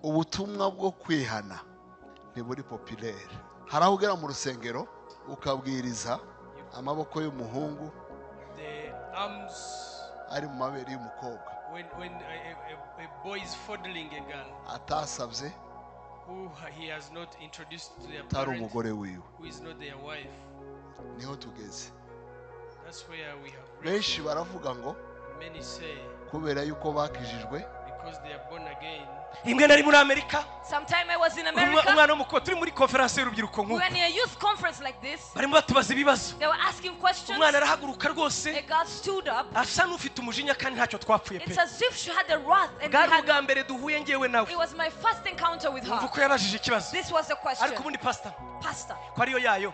Ubutumwa bwo kwihana ntiburi populaire. Hari aho ugera mu rusengero ukabwiriza amaboko y'umuhungu The arms ari mu mabere y'umukobwa when a boy is fondling a girl atasabye, who he has not introduced to their atari parent, umugore wiwe. Who is not their wife. Niho tugeze. That's where we have reached. Benshi baravuga ngo Many say kubera yuko bakijijwe. Because they are born again. Rimwe nari muri Amerika. Sometime I was in America. Umwana w'umukobwa turi muri konferansi y'urubyiruko We nk'uko were in a youth conference like this. barimo batubaza ibibazo. They were asking questions. Umwana arahaguruka rwose A girl stood up. asa n'ufite umujinya kandi ntacyo twapfuye pe. It's as if she had a wrath and we Bwari had, ubwa mbere duhuye ngewe nawe. It was my first encounter with Wumva her. uko yabajije ikibazo. This was the question. Ariko ubundi pastor, Pastor, ko ariyo yayo,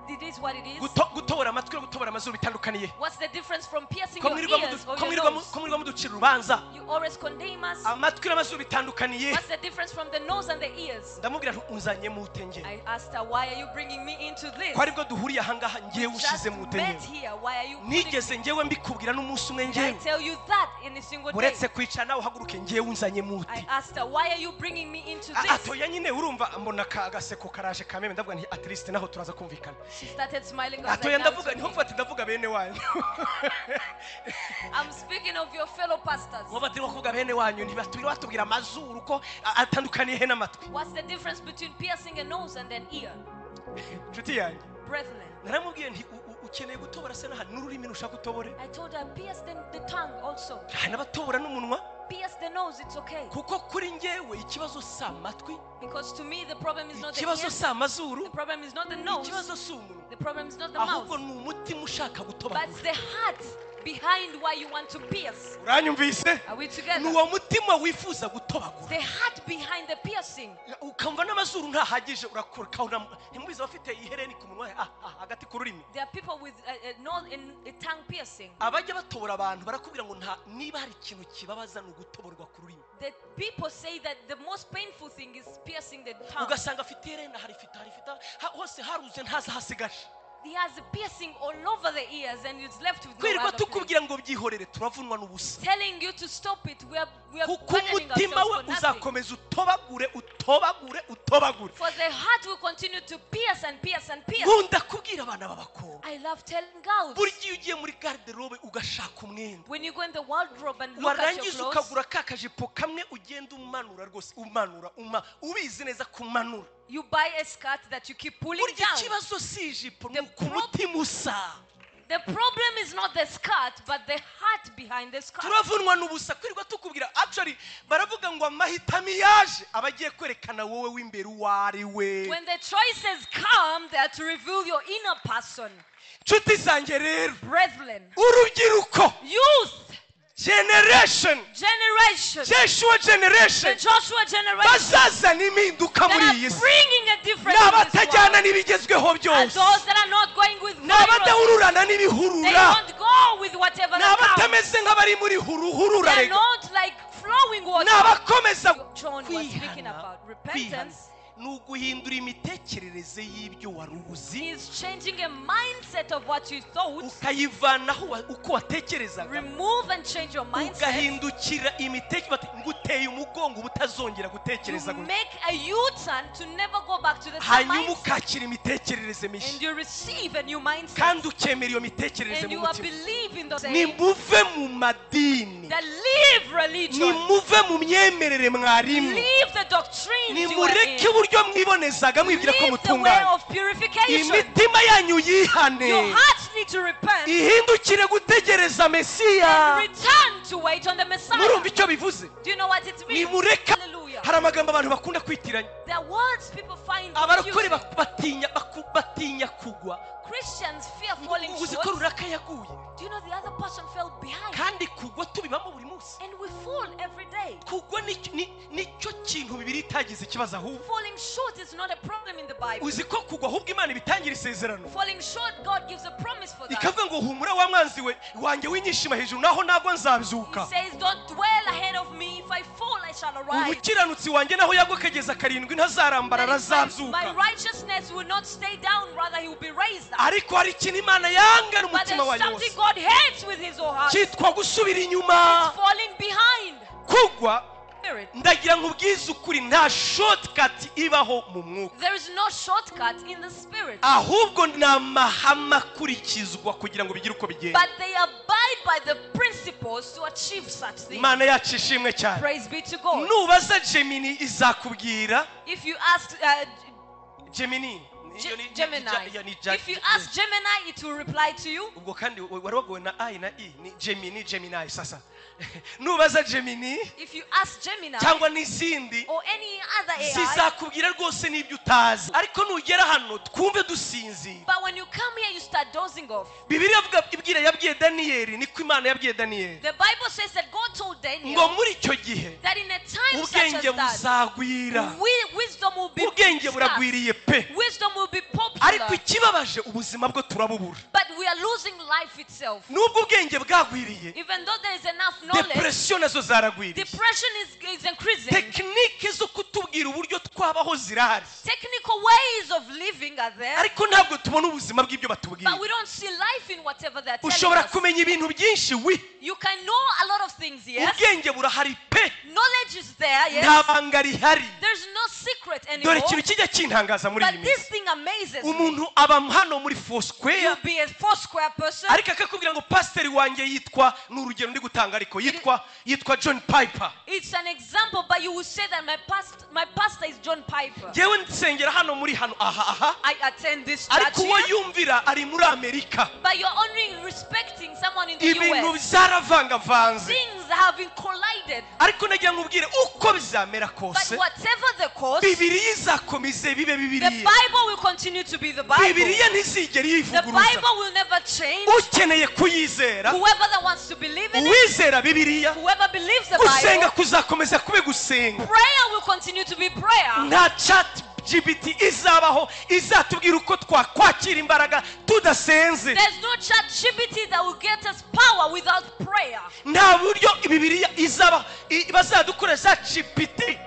it is what it is. Gutobora amatwi no gutobora amazuru bitandukaniye? What's the difference from piercing Ko your mwirirwa ears or ko your mwirirwa nose? Ko mwirirwa muducira urubanza, You always condemn us. amatwi n'amazuru bitandukaniye? What's the difference from the nose and the ears? Ndamubwira nti unzanye mu nge I asked her, "Why are you bringing me into this? Ko aribwo duhuriye ahangaha ngewe Just ushize mu met ngewe here. Why are you putting nigeze ngewe mbikubwira n'umunsi umwe Did I ngewe tell you that in a single day?" uretse kwicara nawe uhaguruke ngewe unzanye I muti? asked her, "Why are you bringing me into this?" Atoya nyine urumva mbona ka agaseko karaje kameme ndavuga nti at least naho turaza kumvikana. She started smiling. I was Atoya like, "Now it's ndavuga niho okay." mvuga ati ndavuga bene wanyu. I'm speaking of your fellow pastors. Nkuba turimo kuvuga bene wanyu ntibatubwira batubwira amazuru ko atandukaniye he n'amatwi. What's the difference between piercing a nose and an ear? Inshuti yanjye, Brethren, naramubwiye nti ukeneye gutobora se n'aha n'ururimi nushaka utobore. I told her, "Pierce the tongue also. Hari n'abatobora n'umunwa. Pierce the nose, it's okay." Kuko kuri njyewe ikibazo si amatwi, Because to me, the problem is not the ikibazo ears, si amazuru, the problem is not the nose, ikibazo si umunwa, the problem is not the ahubwo mouth, ni umutima ushaka but it's gutobagura. The heart behind why you want to pierce. Uranyumvise? Are we Ni together? uwo mutima wifuza gutobagura. The heart behind the piercing. Ukamva n'amazuru ntahagije urakura ukabona ntimubizi abafite ihereni ku munwa hagati ku rurimi. There are people with a nose and a tongue piercing. Abajya batobora abantu barakubwira ngo nta niba hari ikintu kibabaza ni ugutoborwa ku rurimi. The people say that the most painful thing is piercing the tongue. Ugasanga afite iherena harifite harifite hose haruze ntaza hasigaje. He has a piercing all over the ears and is left with no Kwirirwa other place. Tukubwira ngo byihorere turavunwa n'ubusa. Telling you to stop it, we are Kuko burdening umutima ourselves we for nothing. uzakomeza utobagure utobagure utobagure. For the heart will continue to pierce and pierce and pierce. Nkunda kubwira abana b'abakobwa, I love telling girls. Burya iyo ugiye muri garde-robe ugashaka umwenda, When you go in the wardrobe and look at your warangiza clothes, ukagura ka kajipo kamwe ugenda umanura rwose umanura uma ubizi neza kumanura, you buy a skirt that you keep pulling burya down. Ikibazo si ijipo ni The uku umutima usa. The problem is not the skirt, but the heart behind the skirt. Turavunwa n'ubusa kwirirwa tukubwira. Actually baravuga ngo amahitamo yaje aba agiye kwerekana wowe w'imbere uwo ari we. When the choices come, they are to reveal your inner person. Nshuti zanjye rero, Brethren, urubyiruko, youth, generation, generation, Joshua the generation Joshua generation bazazana impinduka that muri are iyi si bringing a difference ni in this abatajyana world n'ibigezweho are byose, those that are not going with ni virus. abadahururana They n'ibihurura, don't go with whatever ni that comes. abatameze nk'abari muri huruhurura They are rega, not like flowing ni water. abakomeza John was speaking kwihana. about Kwihana repentance. Ni uguhindura imitekerereze y'ibyo wari uzi, He is changing a mindset of what you thought. Ukayivanaho uko watekerezaga, Remove and change your mindset. Ugahindukira imitekerereze bati nguteye umugongo uba utazongera gutekereza You gutya, make a U-turn to never go back to the same hanyuma mindset. ukakira imitekerereze And mishya you receive a new mindset. kandi ukemera iyo mitekerereze And mu you are mutima. believing the same. Nimuve mu madini, That leave religion. nimuve mu myemerere mwarimu, Leave the doctrines you are nimureke in. Uburyo mwibonezaga mwibwira ko Leave the way mutunganye. of purification. Imitima yanyu yihane, Your hearts need to repent ihindukire gutegereza Mesiya. And return to wait on the Messiah. Murumva icyo bivuze? Do you know what it means? Nimureka Hallelujah. hari amagambo abantu bakunda kwitiranya. There are words people find Abarokore confusing. batinya kugwa. Christians fear falling Uzi ko short. runaka yaguye? Do you know the other person fell behind? Kandi kugwa tubibamo buri munsi. And we fall every day. Kugwa nicyo kintu bibiri itagize ikibazo ahubwo. Falling short is not a problem in the Bible. Uzi ko kugwa ahubwo Imana ibitangira isezerano, Falling short, God gives a promise for that. Ikavuga ngo humura wa mwanzi we wanjye winyishima hejuru naho nagwa He nzabyuka. says, "Don't dwell ahead of me. If I fall, I shall arise." Umukiranutsi wanjye naho yagwa akageza karindwi ntazarambara That is, my arazabyuka. Righteousness will not stay down, rather, he will be raised up. Ariko hari ikintu Imana yanga But n'umutima there's wanjye something wose God hates with his whole heart. cyitwa gusubira inyuma. It's falling behind. Kugwa Spirit. Ndagira nkubwize ukuri, nta shortcut ibaho mu mwuka. There is no shortcut in the spirit. Ahubwo ni amahame akurikizwa kugira ngo bigire uko bigenda. But they abide by the principles to achieve such things. Imana yacu ishimwe cyane. Praise be to God. Nubaza Gemini izakubwira. If you ask Gemini Gemini, if you ask Gemini, it will reply to you. Ubwo kandi wari wagowe na I na E, ni Gemini, Gemini. Sasa nubaza Gemini If you ask Gemini cyangwa n'izindi or any other AI, zizakubwira rwose n'ibyo utazi, ariko nugera hano twumve dusinzira. But when you come here, you start dozing off. Bibiliya ivuga, ibwira yabwiye Daniyeli, niko Imana yabwiye Daniyeli The Bible says that God told Daniel ngo muri icyo gihe that in a time such as ubwenge that, buzagwira. Wisdom will be Ubwenge scarce. Buragwiriye pe. Wisdom will be popular. Ariko ikibabaje, ubuzima bwo turabubura. But we are losing life itself. Nubwo ubwenge bwagwiriye, Even though there is enough knowledge, depression nazo zaragwiriye. Depression is increasing. Tekinike zo kutubwira uburyo twabaho zirahari, Technical ways of living are there, ariko ntabwo tubona ubuzima bw'ibyo batubwira. But we don't see life in whatever they're telling Ushobora us. Kumenya ibintu byinshi wi. You can know a lot of things, yes. Ubwenge burahari pe. Knowledge is there, yes. Nta banga rihari. There's no secret Dore anymore. ikintu kijya kintangaza muri iyi But this minsi, thing amazes me. umuntu aba hano muri Foursquare, You'll be a Foursquare person. ariko akakubwira ngo pasiteri wanjye yitwa, ni urugero ndi gutanga, ariko yitwa John Piper. It's an example, but you will say that my pastor is John Piper. Ngewe nsengera hano muri hano aha aha, I attend this church ariko uwo here, yumvira ari muri Amerika. But you're only respecting someone in the Ibintu US. byaravangavanze. Things have been collided. Ariko nagira ngo ubwire, uko bizamera But kose, whatever the cause, Bibiliya izakomeze bibe the Bibiliya. Bible will continue to be the Bible. Bibiliya ntizigera The yivuguruza. Bible will never change. Ukeneye kuyizera, Whoever that wants to believe in it, uwizera Bibiliya, whoever believes the gusenga Bible, kuzakomeza kube gusenga. Prayer will continue to be prayer. Nta Chat GPT izabaho izatubwira uko twakwakira imbaraga tudasenze. There's no Chat GPT that will get us power without prayer. Nta buryo Bibiliya izabaho bazadukora za GPT,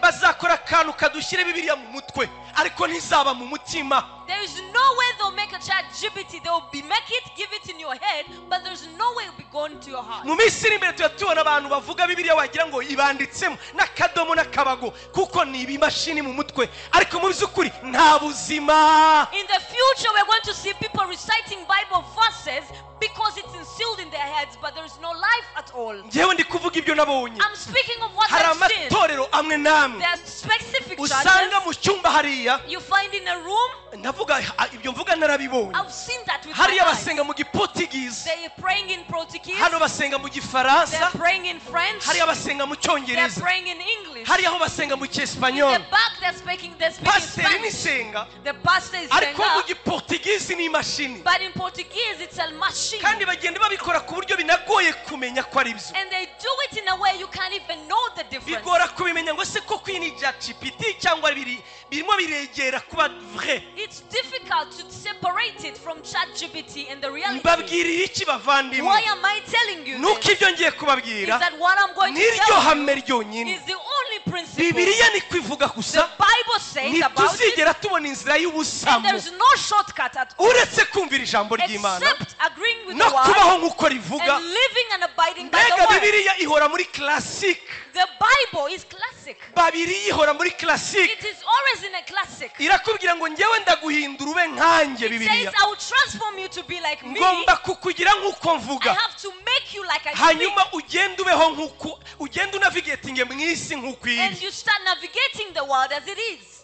bazakora akantu kadushyire Bibiliya mu mutwe, ariko ntizaba mu mutima. There is no way they'll make a Chat GPT. They'll be make it, give it in your head, but there's no way it'll be gone to your heart. Mu minsi iri imbere tuba tubona abantu bavuga Bibiliya wagira ngo ibanditsemo n'akadomo n'akabago, kuko ni ibimashini mu mutwe, ariko mu by'ukuri nta buzima. In the future, we're going to see people reciting Bible verses because it's instilled in their heads, but there is no life at all. Ngewe ndi kuvuga ibyo nabonye. I'm speaking of what Hari I've seen. Amatorero amwe n'amwe There are specific usanga churches mu cyumba hariya. You find in a room. Ndavuga ibyo mvuga narabibonye. I've seen that with my Hariya eyes. basenga mu Gipotigizi, They are praying in Portuguese. hano basenga mu Gifaransa, They're praying in French. hariya basenga mu They're Cyongereza, praying in English. hariya aho basenga mu In Cyesipanyoli. the back, they're speaking Pasiteri Spanish. nisenga, The pastor is ariko mu Senga, Giportigizi ni imashini. But in Portuguese, it's a machine. Kandi bagenda babikora ku buryo binagoye kumenya ko ari byo. And they do it in a way you can't even know the difference. Bigora kubimenya ngo se koko iyi ni GPT cyangwa biri birimo biregera kuba vrai. It's difficult to separate it from ChatGPT and the reality. Mbabwirira iki, bavandimwe? Why am I telling you Nuko this? ibyo ngiye kubabwira Is that what I'm going to niryo tell you hame ryonyine. Is the only principle. Bibiliya niko ivuga The gusa. Bible says about it, Ntituzigera tubona inzira and y'ubusamo there's no shortcut at all, uretse kumvira ijambo ry'Imana except agreeing with no the word kubaho nk'uko rivuga. And living and abiding by Mbega the word. Bibiliya ihora muri classic. The Bible is classic. Babiriya ihora muri classic. It is always in a classic. Irakubwira ngo ngewe ndaguhindura ube nkanjye. It Bibiliya says, I will transform you to be like me. ngomba kukugira nk'uko I mvuga, have to make you like I speak. Hanyuma ugende ubeho nk'uko ugende unavigatinge mu isi nk'uko And iri. You start navigating the world as it is.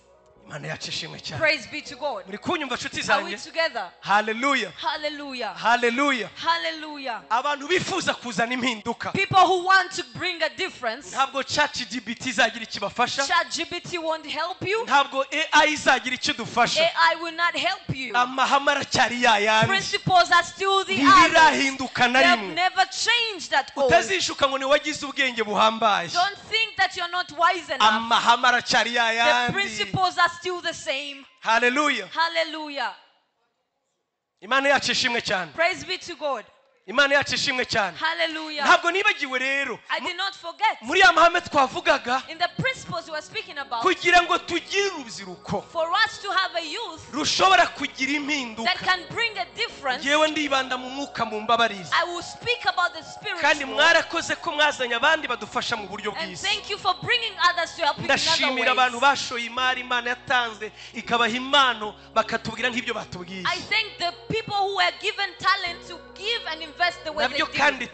Imana yacu ishimwe cyane. Praise be to God. Muri kunyumva nshuti Are we zanjye? Together? Haleluya. Hallelujah. Haleluya. Hallelujah. Abantu bifuza kuzana impinduka, People who want to bring a difference, ntabwo ChatGPT izagira ikibafasha. ChatGPT won't help you. Ntabwo AI izagira icyo idufasha. AI will not help you. Amahame aracyari yayandi. Principles are still the others. Ntibirahinduka na They have rimwe. Never changed at all. Utazishuka ngo niwagize ubwenge buhambaye. Don't think that you're not wise enough. Amahame aracyari The yayandi. Principles are still the same. Haleluya. Hallelujah. Imana yacu ishimwe cyane. Praise be to God. Imana yacu ishimwe cyane. Hallelujah. Ntabwo nibagiwe rero I did not forget. Muri ya mahame twavugaga In the principles we were speaking about, kugira ngo tugire urubyiruko for us to have a youth rushobora kugira impinduka that can bring a difference, yewe ndibanda mu mwuka mu mbabarize I will speak about the kandi spiritual. Mwarakoze ko mwazanye abandi badufasha mu buryo And bwiza. thank you for bringing others to help you in other Ndashimira abantu ways. Bashoye imari Imana yatanze ikabaha impano bakatubwira nk'ibyo batubwiye. I thank the people who were given talent to give and invest the way they Nabyo did. Kandi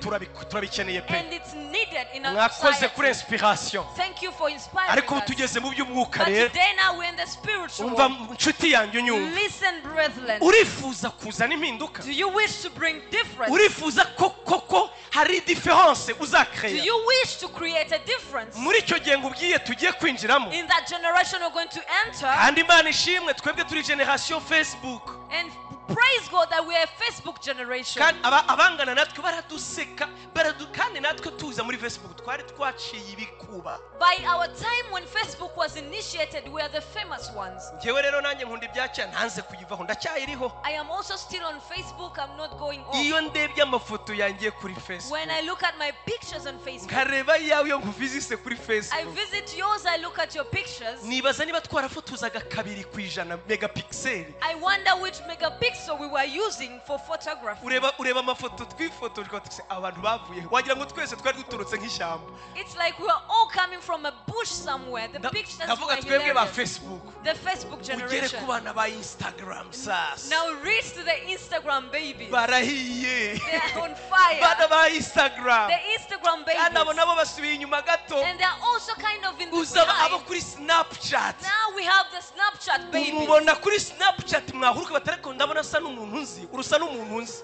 turabikeneye pe. And it's needed in our Mwakoze kuri society. Inspiration. Thank you for inspiring Ariko ubu us. tugeze mu by'umwuka But rero. today now we're in the spiritual. Umva nshuti yanjye unyumva. Listen, brethren. Urifuza kuzana impinduka? Do you wish to bring difference? Urifuza ko koko hari différence Do uzakeya you wish to create a difference? Muri icyo gihe ngubwiye tugiye kwinjiramo? In that generation we're going to enter, Kandi Imana ishimwe twebwe turi generation Facebook. And praise God that we are a Facebook generation. Kandi abangana natwe baraduseka kandi natwe tuza muri Facebook twari twaciye ibikuba. By our time when Facebook was initiated, we are the famous ones. Njyewe rero nanjye nkunda ibya ntanze kuyivaho ndacyayiriho. I am also still on Facebook. I'm not going off. Iyo ndebye amafoto yanjye kuri Facebook When I look at my pictures on Facebook, nkareba iyawe iyo nkuvizise kuri I Facebook visit yours, I look at your pictures. Nibaza niba twarafotozaga 2% megapixel. I wonder which megapixel we were using for photography. Ureba amafoto twifotoje ukaba abantu bavuye wagira ngo twese twari duturutse nk'ishyamba. It's like we are all coming from a bush somewhere. The pictures Ndavuga were twebwe ba hilarious. Facebook. The Facebook Ugere generation. ku bana ba Instagram sasa. Now reach to the Instagram babies. Barahiye. They are on fire. Bana ba Instagram. The Instagram Kandi abo babies. nabo basubiye inyuma gato. And they are also kind of in the Uza abo behind. Kuri Snapchat. Now we have the Snapchat babies. Umubona kuri Snapchat mwahuruka batariko ndabona asa n'umuntu nzi urusa n'umuntu nzi.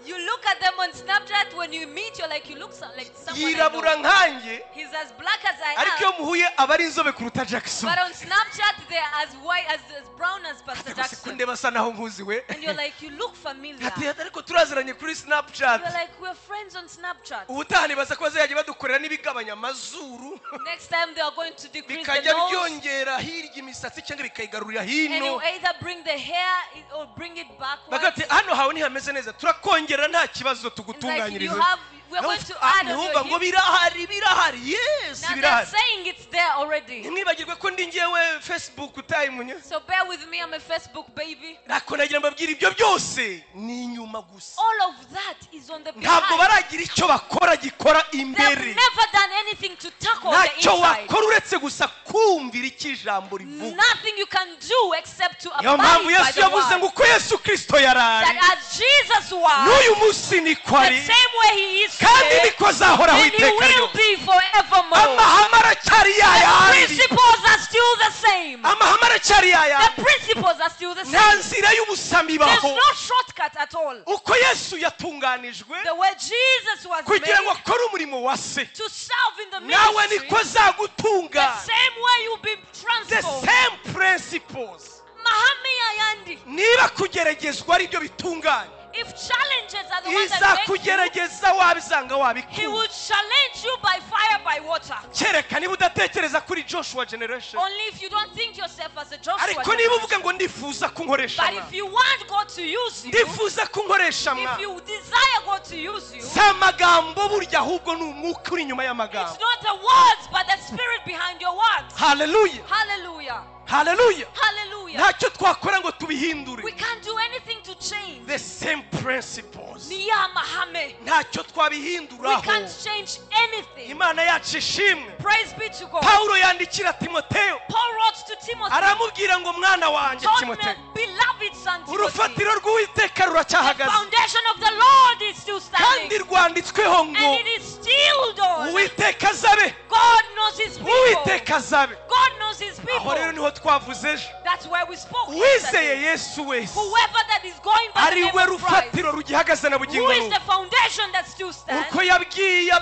You look at them on Snapchat when you meet, you're like, you look like someone I Yirabura know. nkanjye. He's as black as I Ariko iyo am. muhuye aba ari inzobe kuruta Jackson. But on Snapchat, they're as white, as brown as Pastor Ariko se Jackson. kundeba asa naho nkuzi we. And you're like, you look familiar. Ati ariko turaziranye kuri Snapchat. You're like, we're friends on Snapchat. Ubutaha nibaza ko bazajya badukorera n'ibigabanya amazuru Next time they are going to decrease the bikajya nose. Byongera hirya imisatsi cyangwa bikayigarurira And hino. you either bring the hair or bring it backwards. Bagati hano hawe ntihameze neza turakongera nta kibazo It's like you tugutunganyiriza. have, we're going to add on Ntiwumva your ngo hip. birahari birahari yes Now they're birahari. saying it's there already. Ntimwibagirwe ko ndi ngewe Facebook utayimunye. So bear with me, I'm a Facebook baby. Nako nagira mbabwire ibyo byose ni inyuma gusa. All of that is on the Ntabwo behind. baragira icyo bakora gikora They have imbere. never done anything to tackle the Ntacyo inside. wakora uretse gusa kumvira icyo ijambo rivuga. Nothing you can do except to Niyo mpamvu abide by Yesu the yavuze word. ngo uko Yesu Kirisito yarari That as Jesus was, n'uyu munsi niko the ari same way he is kandi today, niko azahoraho and he iteka will ryose. be forevermore. Amahame aracyari yayandi. Principles are still the same. Amahame aracyari yayandi. The principles are still the Nta same. nzira y'ubusamo There's ibaho. no shortcut at all. Uko Yesu yatunganijwe The way Jesus was kugira ngo made akore umurimo wa se to serve in the nawe ministry, niko the azagutungana. Same way you'll be The transformed. same principles. Mahame yayandi. Niba kugeragezwa ari byo bitunganye If challenges are the ones that make you, izakugerageza wabizanga he wabikura. will challenge you by fire, by water. Kereka niba udatekereza kuri Joshua generation. Only if you don't think yourself as a Joshua. Ariko niba generation. uvuga ngo ndifuza kunkoresha But mwa if you want God to use you, ndifuza kunkoresha mwa if you desire God to use you, si amagambo burya ahubwo ni umwuka uri inyuma y'amagambo. It's not the words, but the spirit behind your words. Haleluya. Hallelujah. Haleluya. Hallelujah. Ntacyo twakora ngo tubihindure. We can't do anything to change. The same principles. Ni ya mahame. Ntacyo We twabihinduraho. Can't change anything. Imana yacu ishimwe. Praise be to God. Pawulo yandikira Timoteyo Paul wrote to Timothy, aramubwira ngo mwana wanjye told Timoteyo me, beloved son Timothy, urufatiro rw'Uwiteka the ruracyahagaze foundation of the Lord is still kandi standing. rwanditsweho ngo And it is still done. Uwiteka azabe God knows his people. Uwiteka azabe. God knows his Aho rero people. niho twavuze ejo. That's where we spoke Uwizeye yesterday. Yesu wese Whoever that is going by the ari name we of Christ, rufatiro rugihagaze na bugingo who is n'ubu. the foundation that still stands, Uko yabwiye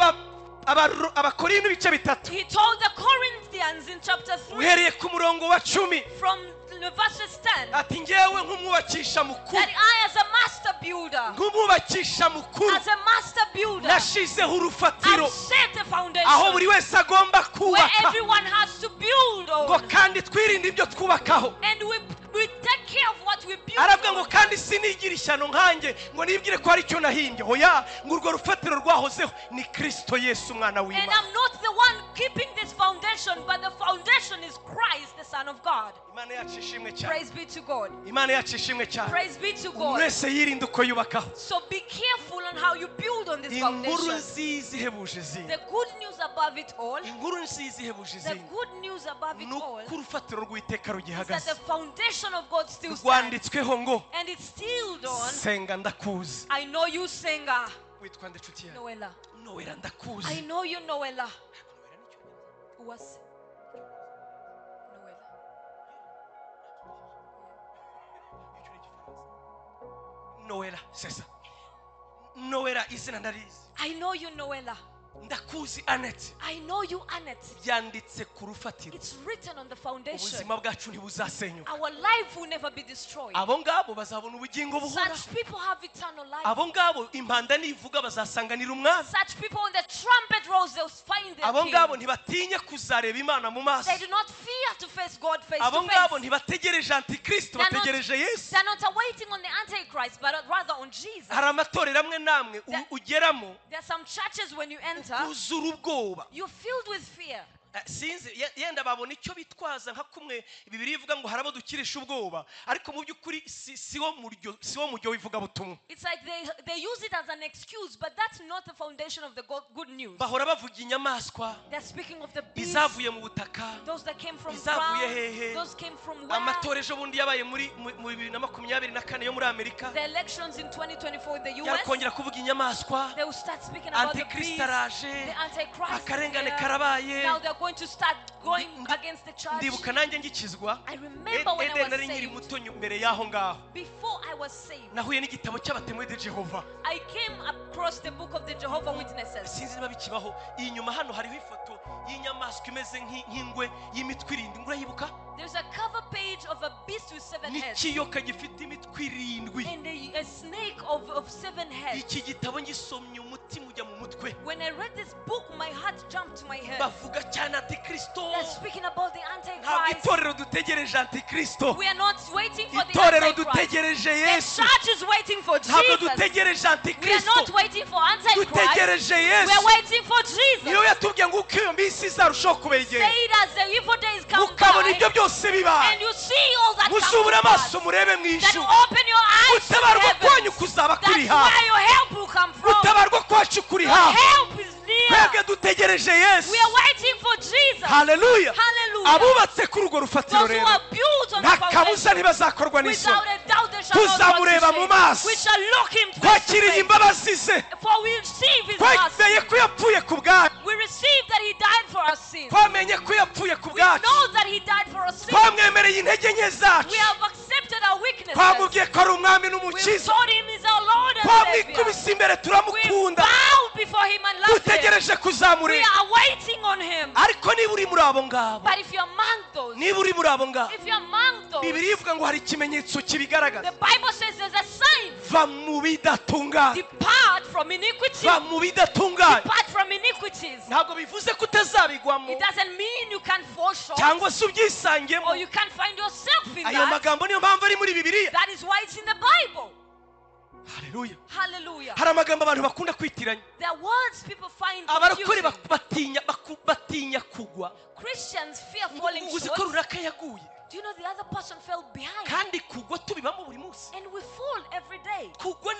Abakorinto ibice bitatu he told the Corinthians in chapter 3 uhereye ku murongo wa 10 from the verses 10 ati ngewe nk'umwubakisha mukuru that I, as a master builder, nk'umwubakisha mukuru as a master builder, nashizeho urufatiro I've set the aho buri foundation wese agomba where kubaka everyone has to build ngo on. kandi twirinde ibyo twubakaho. And we take care of what we build Aravuga ngo on. kandi sinigira ishyano nkanjye ngo nibwire ko hari icyo nahimbye. Oya, ngo urwo rufatiro rwahozeho ni Kristo Yesu umwana And w'Imana. I'm not the one keeping this foundation, but the foundation is Christ, the Son of God. Imana yacu ishimwe cyane. Praise be to God. Imana yacu ishimwe cyane. Praise be to Umuntu God. wese yirinde uko yubakaho. So be careful on how you build on this Inkuru foundation. nziza ihebuje izindi. The good news above it all, Inkuru nziza ihebuje the izindi good news above it ni all uko urufatiro rw'iteka is that rugihagaze. the foundation of God still stands. Rwanditsweho ngo And it's still on. senga ndakuzi. I know you, singer. Witwa nde nshuti yawe? Noella. Noella ndakuzi. I know you, Noella. Was Noella. Noella, c'est ça. Noella izina ndarizi. I know you, Noella. Ndakuzi Annette. I know you, Annette. Byanditse ku rufatiro. It's written on the foundation. Ubuzima bwacu ntibuzasenyuka. Our life will never be destroyed. Abo ngabo bazabona ubugingo buhoraho. Such people have eternal life. Abo ngabo impanda nivuga bazasanganira umwami. Such people on the trumpet rolls, they'll find their Abo ngabo king. ntibatinya kuzareba Imana mu maso. They do not fear to face God face Abo to ngabo face. ntibategereje antikristo, They're not, bategereje Yesu. they're not awaiting on the Antichrist, but rather on Jesus. Hari amatorero amwe n'amwe ugeramo There are some churches when you enter, uzura ubwoba. you're filled with fear. Sinzi yenda babona icyo bitwaza nka kumwe Bibiliya ivuga ngo hari abo dukirisha ubwoba, ariko mu by'ukuri si wo muryo w'ivugabutumwa. It's like they use it as an excuse, but that's not the foundation of the good news. Bahora bavuga inyamaswa They're speaking of the beasts, izavuye mu butaka, those that came from izavuye ground, hehe. those came from where. Amatora ejo bundi yabaye muri mu 2024 yo muri Amerika. The elections in 2024 in the US, Yakongera kuvuga inyamaswa, they will start speaking about the Antikristo beast, araje, the Antichrist is akarengane here. karabaye. Now they're going to start going against the church. Ndibuka nanjye ngikizwa, I remember when I Eden was nari nkiri saved. muto mbere y'aho ngaho Before I was saved, nahuye n'igitabo cy'abatemwe de Jehova. I came across the book of the Jehovah Witnesses. Sinzi niba bikibaho. Inyuma hano hariho ifoto y'inyamaswa imeze nk'ingwe y'imitwe irindwi. Urayibuka? There's a cover page of a beast with 7 heads N'ikiyoka gifite imitwe irindwi. and a snake of 7 heads. Iki gitabo ngisomye umutima ujya mu mutwe. When I read this book, my heart jumped to my head. Bavuga cyane antikristo. They're speaking about the Ntabwo Antichrist. itorero dutegereje antikristo. We are not waiting for the Itorero Antichrist. dutegereje The Yesu. church is waiting for Ntabwo Jesus. dutegereje We are antikristo. not waiting for Antichrist. Dutegereje We are Yesu. waiting for Jesus. Niyo yatubwiye ngo uko iyo minsi izarushaho kubegera, Say it as the evil days come mukabona by, ibyo byose bibaye, and you see all that come muzubure to pass. amaso murebe mu Then ijuru. open your eyes to Gutabarwa heaven. kwanyu kuzaba kuri That's hafi. where your help will come from. Gutabarwa kwacu kuri Your hafi. help is near. Twebwe dutegereje Yesu. We are waiting for Jesus. Haleluya. Hallelujah. Abubatse kuri urwo rufatiro Those who rero are built on the nta kabuza foundation, ntibazakorwa n'isoni. without a doubt they shall not Tuzamureba go mu to shame. maso. We shall look him face to Twakiriye face. imbabazi ze. For we receive his Twemeye mercy. ko yapfuye ku bwacu. We receive that he died for our sins. Twamenye ko yapfuye ku We bwacu. know that he died for our sins. Twamwemereye intege nke zacu. We have accepted our weaknesses. Twamubwiye ko ari umwami We've n'umukiza. told him he's our Lord and Savior. Twamwikubise imbere We turamukunda. bowed before him and loved him. Dutegereje We kuzamureba. are waiting on him. Ariko niba uri muri abo ngabo, But if you're among those, niba uri muri abo ngabo, if you're among those, Bibiliya ivuga ngo hari ikimenyetso kibigaragaza. the Bible says there's a sign. Va mu bidatunganye. Depart from iniquity. Va mu bidatunganye. Depart from iniquities. Ntabwo bivuze ko utazabigwamo It doesn't mean you can't fall short cyangwa se ubyisangemo. or you can't find yourself in Ayo that. magambo niyo mpamvu ari muri Bibiliya. That is why it's in the Bible. Haleluya. Hallelujah. Hari amagambo abantu bakunda kwitiranya. There are words people find Abarokore confusing. batinya kugwa. Christians fear falling Uzi ko short. runaka yaguye. Do you know the other person fell behind? Kandi kugwa tubibamo buri munsi. And we fall every day. Kugwa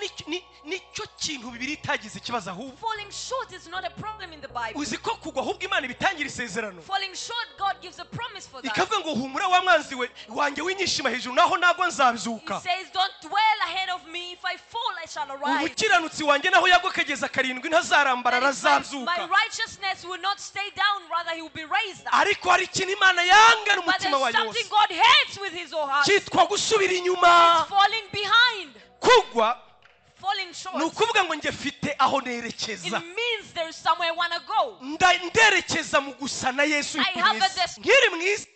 nicyo kintu Bibiliya itagize ikibazo ahubwo. Falling short is not a problem in the Bible. Uzi ko kugwa ahubwo Imana ibitangira isezerano. Falling short, God gives a promise for that. Ikavuga ngo humura wa mwanzi we wanjye winyishima hejuru naho nagwa He nzabyuka. says, don't dwell ahead of me. If I fall, I shall arise. Umukiranutsi wanjye naho yagwa akageza karindwi ntazarambara That if my arazabyuka. righteousness will not stay down, rather he will be raised up. Ariko hari ikintu Imana yanga But n'umutima there's wayo something wose. God hates with his whole heart. Cyitwa gusubira inyuma. It's falling behind. Kugwa Falling short. ni ukuvuga ngo njye mfite aho nerekeza. It means there is somewhere I want to go. Nderekeza mu gusa na Yesu I have a nkiri mwiza.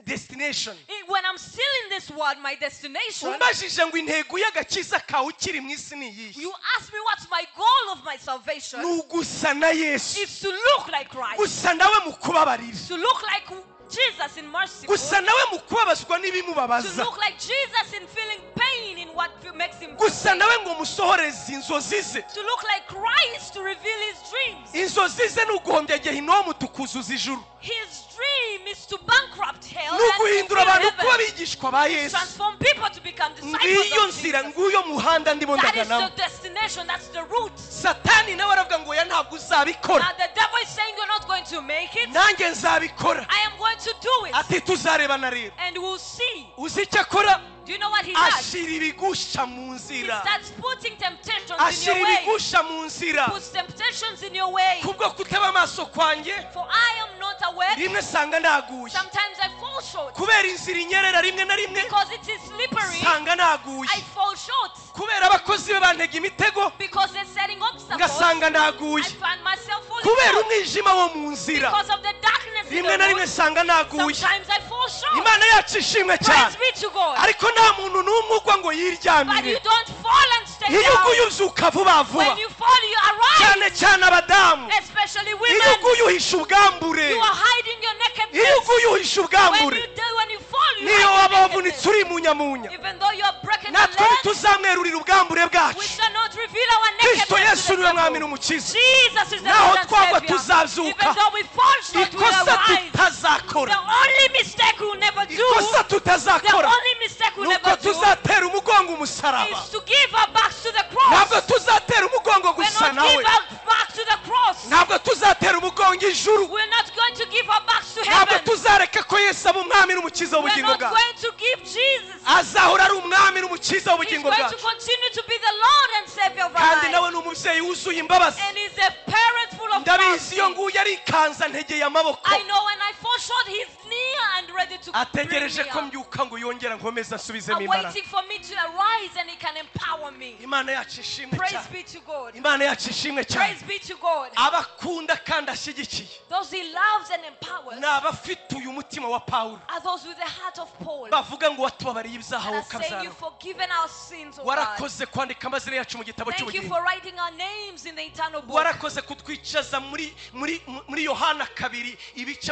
Destination. When I'm still in this world, my destination. Umbajije ngo intego y'agakiza kawe ukiri mu isi ni iyihe? You ask me what's my goal of my salvation. Ni ugusa na Yesu. It's to look like Christ. Gusa nawe mu kubabarira. To look like Jesus in merciful. Gusa nawe mu kubabazwa To n'ibimubabaza. look like Jesus in feeling pain in what makes him feel Gusa pain. nawe ngo musohoreze inzozi ze. To look like Christ to reveal his dreams. Inzozi ze ni uguhombya gehinomu tukuzuza ijuru. His dream is to bankrupt hell Ni and to uguhindura fill abantu kuba heaven. abigishwa ba Yesu. Transform people to become disciples Ngiyo of nzira, Jesus. nguyo muhanda ndimo That is ndaganamo. the destination, that's the route. Satani nawe aravuga ngo oya ntabwo uzabikora. Now the devil is saying you're not going to make it. Nanjye nzabikora. I am going to do it. Ati tuzarebana rero. And we'll see. Uzi icyo akora? Do you know what he does? Ashyira ibigusha mu He nzira. starts putting temptations in Ashyira your way. ibigusha mu nzira. Puts temptations in your way. Kubwo kutaba amaso kwanjye, For I am not aware. rimwe sanga naguye. Sometimes I fall short. Kubera inzira inyerera rimwe na rimwe, Because it is slippery, sanga naguye. I fall short. Kubera abakozi be bantega imitego, Because they're setting obstacles, ngasanga naguye. I find myself falling Kubera short. umwijima wo mu nzira, Because of the darkness in rimwe the na rimwe road, sanga naguye. sometimes I fall short. Imana yacu ishimwe cyane. Praise be to God. Ariko nta muntu n'umwe ugwa ngo But you yiryamire. don't fall and stay Iyo down. uguye uzuka vuba vuba. When you fall, you arise. Cyane cyane abadamu. Especially Iyo women. uguye uhisha ubwambure. You are hiding your Iyo nakedness. uguye uhisha When ubwambure. you do, when you fall, you Niyo hide waba your wavunitse nakedness. uri munyamunya, Even though you are broken the natwe leg, ntituzamwerurira ubwambure we bwacu. shall not reveal our Kristo nakedness Yesu to the niwe mwami devil. n'umukiza. Jesus is the Naho Lord and twagwa Savior. tuzazuka. Even though we fall short, we will Ikosa arise. tutazakora, The only mistake we'll never do, ikosa the tutazakora only mistake we'll nuko never do tuzatera umugongo umusaraba. is to give our backs to the cross. Ntabwo tuzatera umugongo We're gusa not nawe. give our back to the cross. Ntabwo tuzatera umugongo ijuru. We're not going to give our backs to Ntabwo heaven. tuzareka ko Yesu aba umwami n'umukiza We're w'ubugingo not bwacu. going to give Jesus. Azahora ari umwami n'umukiza He's w'ubugingo going to bwacu. continue to be the Lord and Savior of our Kandi lives. nawe ni umubyeyi wuzuye imbabazi. And he's a parent full of Ndabizi iyo mercy. nguye arikanza ntegeye amaboko. I know when I fall short, he's near and ready to bring Ategereje me ko up. mbyuka ngo yongera nkomeze asubizemo I'm imbaraga. waiting for me to arise and he can empower me. Imana yacu ishimwe Praise cyane. be to God. Imana yacu ishimwe cyane. Praise be to God. Abakunda kandi ashyigikiye Those he loves and empowers ni abafite uyu mutima wa Pawulo, are those with the heart of Paul. bavuga ngo watubabariye ibyaha And are saying wowe you've forgiven our sins, O God. warakoze kwandika amazina yacu mu gitabo Thank you cy'ubugingo. for writing our names in the eternal book. Warakoze kutwicaza muri muri muri Yohana kabiri ibice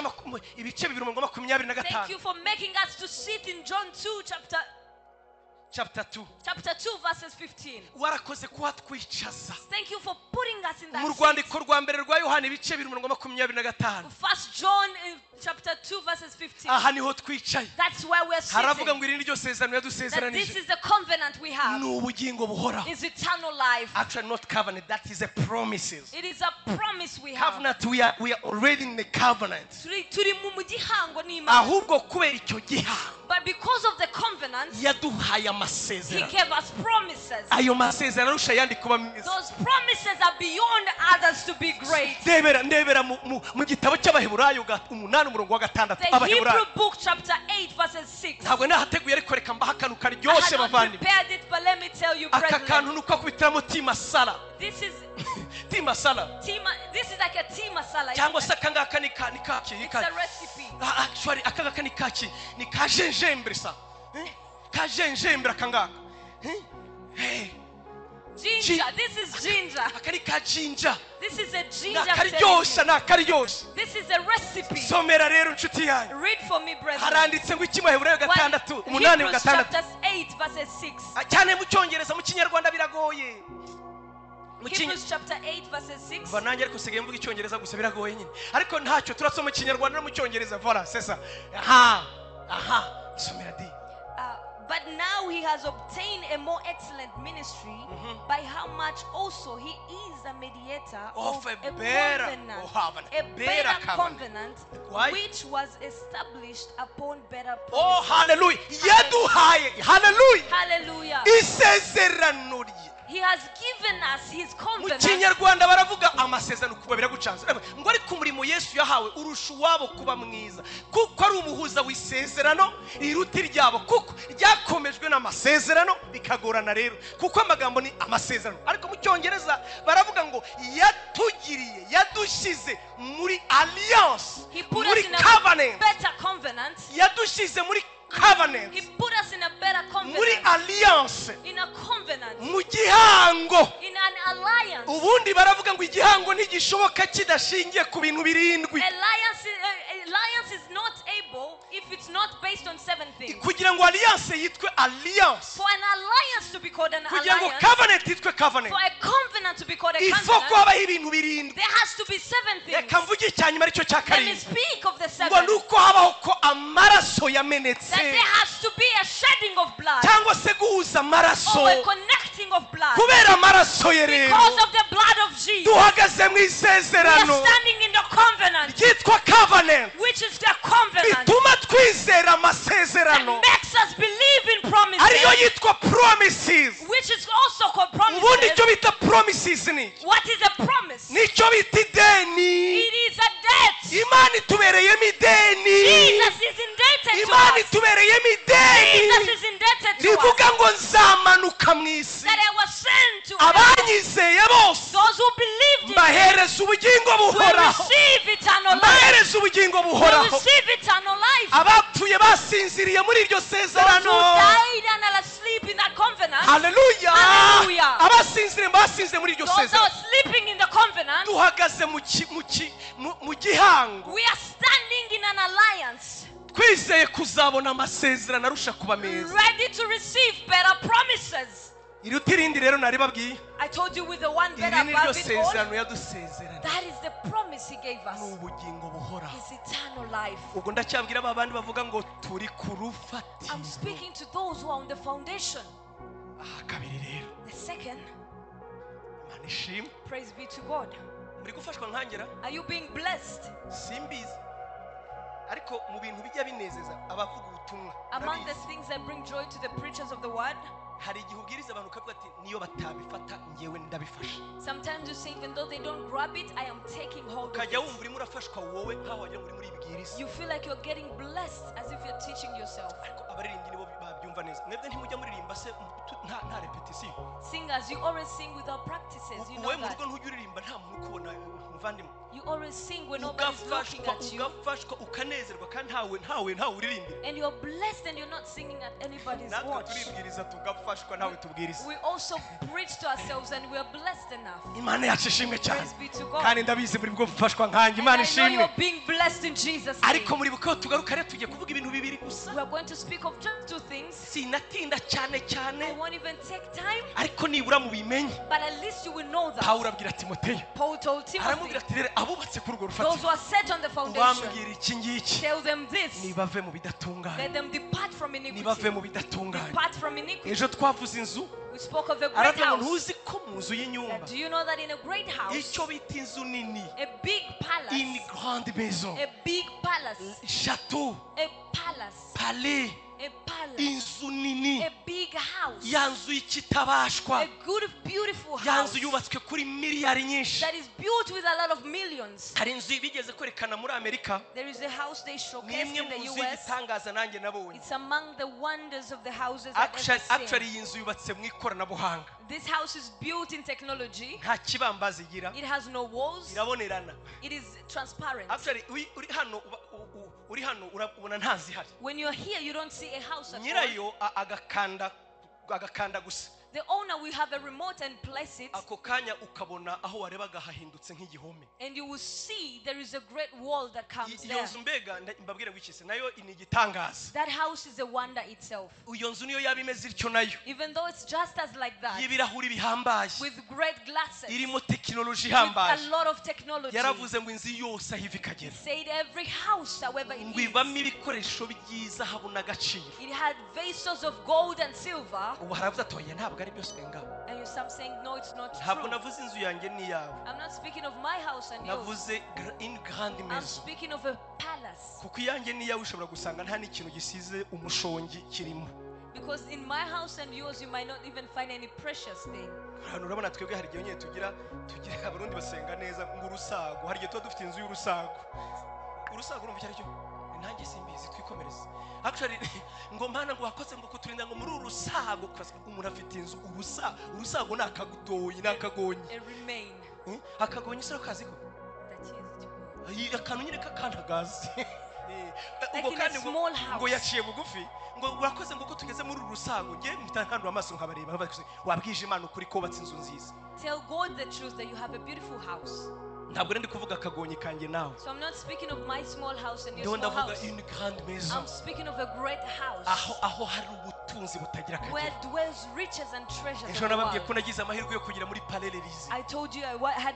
ibice bibiri umurongo makumyabiri na Thank gatanu. you for making us to sit in John 2 chapter Chapter 2. chapter 2 verses 15. Warakoze kuhatwicaza. Thank you for putting us in that Mu seat. rwandiko rwa mbere rwa Yohana ibice bibiri umurongo 25. First John in chapter 2 verses 15. Aha niho twicaye. That's where we're Haravuga sitting. ngo iri ni ryo sezerano That this yadusezeranije, is the covenant we have. ni ubugingo buhoraho. Is eternal life. Actually not covenant, that is a promises. It is a promise we have. Covenant, we are already in the covenant. Turi mu gihango n'Imana. Ahubwo kubera icyo gihango, But because of the covenant, yaduhaye he amasezerano. gave us promises. Ayo masezerano arusha ayandi kuba meza. Those promises are beyond others to be great. Ndebera ndebera mu gitabo cy'Abaheburayo 8 umurongo wa 6. The Abaheburayo. Hebrew book chapter 8 verses 6. Ntabwo nahateguye ariko reka mbahe akantu I karyoshye had not bavandimwe. prepared it, but let me tell you, Aka brethren. kantu ni uko akubitiramo tea masala. This is Tea masala. tea, this is like a tea masala. Cyangwa se aka ngaka ni ka ni kaki ni It's ka a recipe. Actually aka ngaka ni kaki ni ka gingembre sa. Ka gingembre aka ngaka. Ginger. This is ginger. Aka ni ka ginger. This is a ginger. I'm telling Nakaryoshya you. nakaryoshya. This is a recipe. Somera rero inshuti yanyu. Read for me, brethren. Haranditse ngo iki mu Heburayo When 6 8 Hebrews 6. chapter 8 verses 6. Cyane mu Cyongereza, mu Kinyarwanda biragoye. Mu Hebrews chapter 8 verses 6. Mva nanjye ariko sigaye mvuga Icyongereza gusa biragoye nyine. Ariko ntacyo turasoma mu Kinyarwanda no mu Cyongereza. Voilà, c'est ça. Aha. Aha. Somera di. But now he has obtained a more excellent ministry, by how much also he is a mediator Of of a a better- covenant, oh, a better better covenant. covenant, Why? which was established upon better Oh, promises. hallelujah. Yaduhaye. Hallelujah. Hallelujah. Isezerano rye. He has given us his Mu covenant. Kinyarwanda baravuga amasezerano kuba biragucanze. Ngo ariko umurimo Yesu yahawe urusha uwabo kuba mwiza, kuko ari umuhuza w'isezerano riruta iryabo, kuko ryakomejwe n'amasezerano bikagorana rero, kuko amagambo ni amasezerano. Ariko mu Cyongereza baravuga ngo yatugiriye, yadushyize muri alliance, He put muri us in a covenant. better covenant. Yadushyize muri covenant, He put us in a better muri covenant. alliance, In a covenant. mu gihango. In an alliance. Ubundi baravuga ngo igihango ntigishoboka kidashingiye ku bintu birindwi. Alliance is not able not based on 7 things. Kugira ngo alliance yitwe alliance, For an alliance to be called an kugira ngo alliance, covenant yitwe covenant, for a covenant to be called a ifo ko covenant, habaho ibintu 7. there has to be 7 things. Reka mvuge icya nyuma aricyo cya Let me karindwi, speak of the ngo 7. ni uko habaho ko amaraso yamenetse, That there has to be a shedding of blood, cyangwa se guhuza amaraso, or a connecting of blood. kubera amaraso ye rero Because of the blood of Jesus, duhagaze mu we are isezerano standing in the covenant, ryitwa covenant, which is the covenant bituma twizera that amasezerano makes us believe in promises, ariyo yitwa promises. which is also called Ubundi promises. icyo bita promises ni iki? What is a promise? Nicyo bita ideni. It is a debt. Imana itubereyemo ideni. Jesus is indebted to Imana us. itubereyemo ideni Jesus is indebted to us. rivuga ngo nzamanuka mu isi, That I was sent to earth. abanyizeye bose Those who believed in me mbahereza ubugingo will buhoraho, receive eternal life. mbahereza ubugingo Will buhoraho. receive eternal life. Abapfuye basinziriye muri iryo Those who sezerano, died and are asleep in that covenant, haleluya, Hallelujah. abasinziriye basinziriye muri iryo those who sezerano, are sleeping in the covenant, duhagaze mu ki- mu ki- mu- mu gihango, we are standing in an alliance, twizeye kuzabona amasezerano arusha kuba meza. ready to receive better promises. Iruta irindi rero naribabwiye, I told you with the one better iri ni ryo above it all. sezerano yadusezeranye, That is the promise he gave ni us. ubugingo buhoraho. His eternal life. Ubwo ndacyabwira ba bandi bavuga ngo turi ku rufatiro. I'm speaking to those who are on the foundation. Aha kabiri rero, The second, Imana ishimwe. praise be to God. Muri gufashwa nkangera? Are you being blessed? Simbizi, ariko mu bintu bijya binezeza abavuga ubutumwa, Among the ndabizi. things that bring joy to the preachers of the word, Hari igihe ubwiriza abantu ukavuga ati niyo batabifata ngewe ndabifasha. sometimes you say, even though they don't grab it, I am taking hold of Ukajya it. wumva urimo urafashwa wowe nkaho wagira ngo uri muri ibwiriza. You feel like you're getting blessed as if you're teaching yourself. Ariko abaririmbyi nibo babyumva neza. Mwebwe ntimujya muririmba se nta repetisiyo? Singers, you always sing without practices. You know Wowe mu that. rugo ntujya uririmba nta muntu ukubona, muvandimwe? You always sing when nobody's looking Ugafashwa, at you. ugafashwa, ukanezerwa kandi ntawe uririmbira. And you're blessed and you're not singing at anybody's Natwe watch. turibwiriza tugafashwa, ntawe tubwiriza. We also preach to ourselves and we are blessed enough. Imana yacu ishimwe cyane. Praise be to God. Kandi ndabizi muri bwo gufashwa nkanjye. And Imana I know ishimwe. you're being blessed in Jesus' name. Ariko muri buko tugaruka rero tugiye kuvuga ibintu bibiri gusa. We are going to speak of just 2 things. Sinatinda cyane cyane, I won't even take time, ariko nibura mubimenye. but at least you will know that. Pawulo abwira Timoteyo, Paul told Timothy, aramubwira ati rero abubatse kuri urwo those rufatiro, who are set on the foundation, ubambwira iki ngiki, tell them this. nibave mu bidatunganye, Let them depart from nibave iniquity. mu bidatunganye. Depart from iniquity. Ejo twavuze inzu, We spoke of a great aravuga ngo house. ntuzi ko mu nzu y'inyumba, That do you know that in a great house, icyo bita inzu nini, a big palace, une grande maison, a big palace, chateau, a palace, palais, a palace, inzu nini, a big house, ya nzu y'ikitabashwa, a good, beautiful ya house nzu yubatswe kuri miliyari nyinshi. that is built with a lot of millions. Hari inzu bigeze kwerekana muri Amerika, There is a house they ni showcased imwe in mu the nzu US. y'igitangaza nanjye nabonye. It's among the wonders of the houses I've ever Actually seen. iyi nzu yubatse mu ikoranabuhanga. This house is built in technology. Nta kibambazi igira, It has no walls. irabonerana. It is transparent. Actually uri hano uri hano urabona nta zihari. When you're here, you don't see a house at all. Nyirayo agakanda gusa, The owner will have a remote and place it, ako kanya ukabona aho warebaga hahindutse nk'igihome. and you will see there is a great wall that comes Iyo there. nzu mbega mbabwire ngo iki se nayo ni igitangaza. That house is a wonder itself. Iyo nzu niyo yaba imeze ityo nayo, Even though it's just as like that, y'ibirahuri bihambaye, with great glasses, with irimo tekinoloji a ihambaye, lot of technology. yaravuze ngo inzu yose aho iva ikagera, Said every house, however it ngo ibamo is, ibikoresho by'izahabu n'agaciro. it had vessels of gold and silver. Ubu haravuze ati oya ntabwo ari byose ngaho. And you some saying, no, it's not Ntabwo true. navuze inzu yanjye n'iyawe, I'm not speaking of my house and yours. navuze une grande I'm maison, speaking of a palace. kuko iyanjye n'iyawe ushobora gusanga nta n'ikintu gisize umushongi kirimo. Because in my house and yours, you might not even find any precious thing. Hano urabona twebwe hari igihe nyine tugira abarundi basenga neza ngo urusago, hari igihe tuba dufite inzu y'urusago. Urusago urumva icyo ari cyo? Nanjye simbizi, twikomereze. Actually ngo mana ngo wakoze ngo kuturinda ngo muri urusago, umuntu afite inzu urusago ni akagoyi, ni akagonyi. A remain. Akagonyi se urakazi ko? That is it. Akantu nyine k'akantagazi. Like Ubwo in a kandi small house. ngo yaciye bugufi ngo urakoze ngo ko tugeze muri uru rusago, nge mpita nkandura amaso nkabareba, nkabaza, wabwije Imana ukuri ko wubatse inzu nziza. Tell God the truth that you have a beautiful house. Ntabwo rero ndi kuvuga akagonyi kanjye nawe. So I'm not speaking of my small house and your Ndiho small ndavuga house. une grande maison, I'm speaking of a great house aho aho hari ubutunzi butagira where akagero. Dwells riches and treasures Ejo of the nababwiye ko world. nagize amahirwe yo kugera muri Palais l'Elysée. I told you I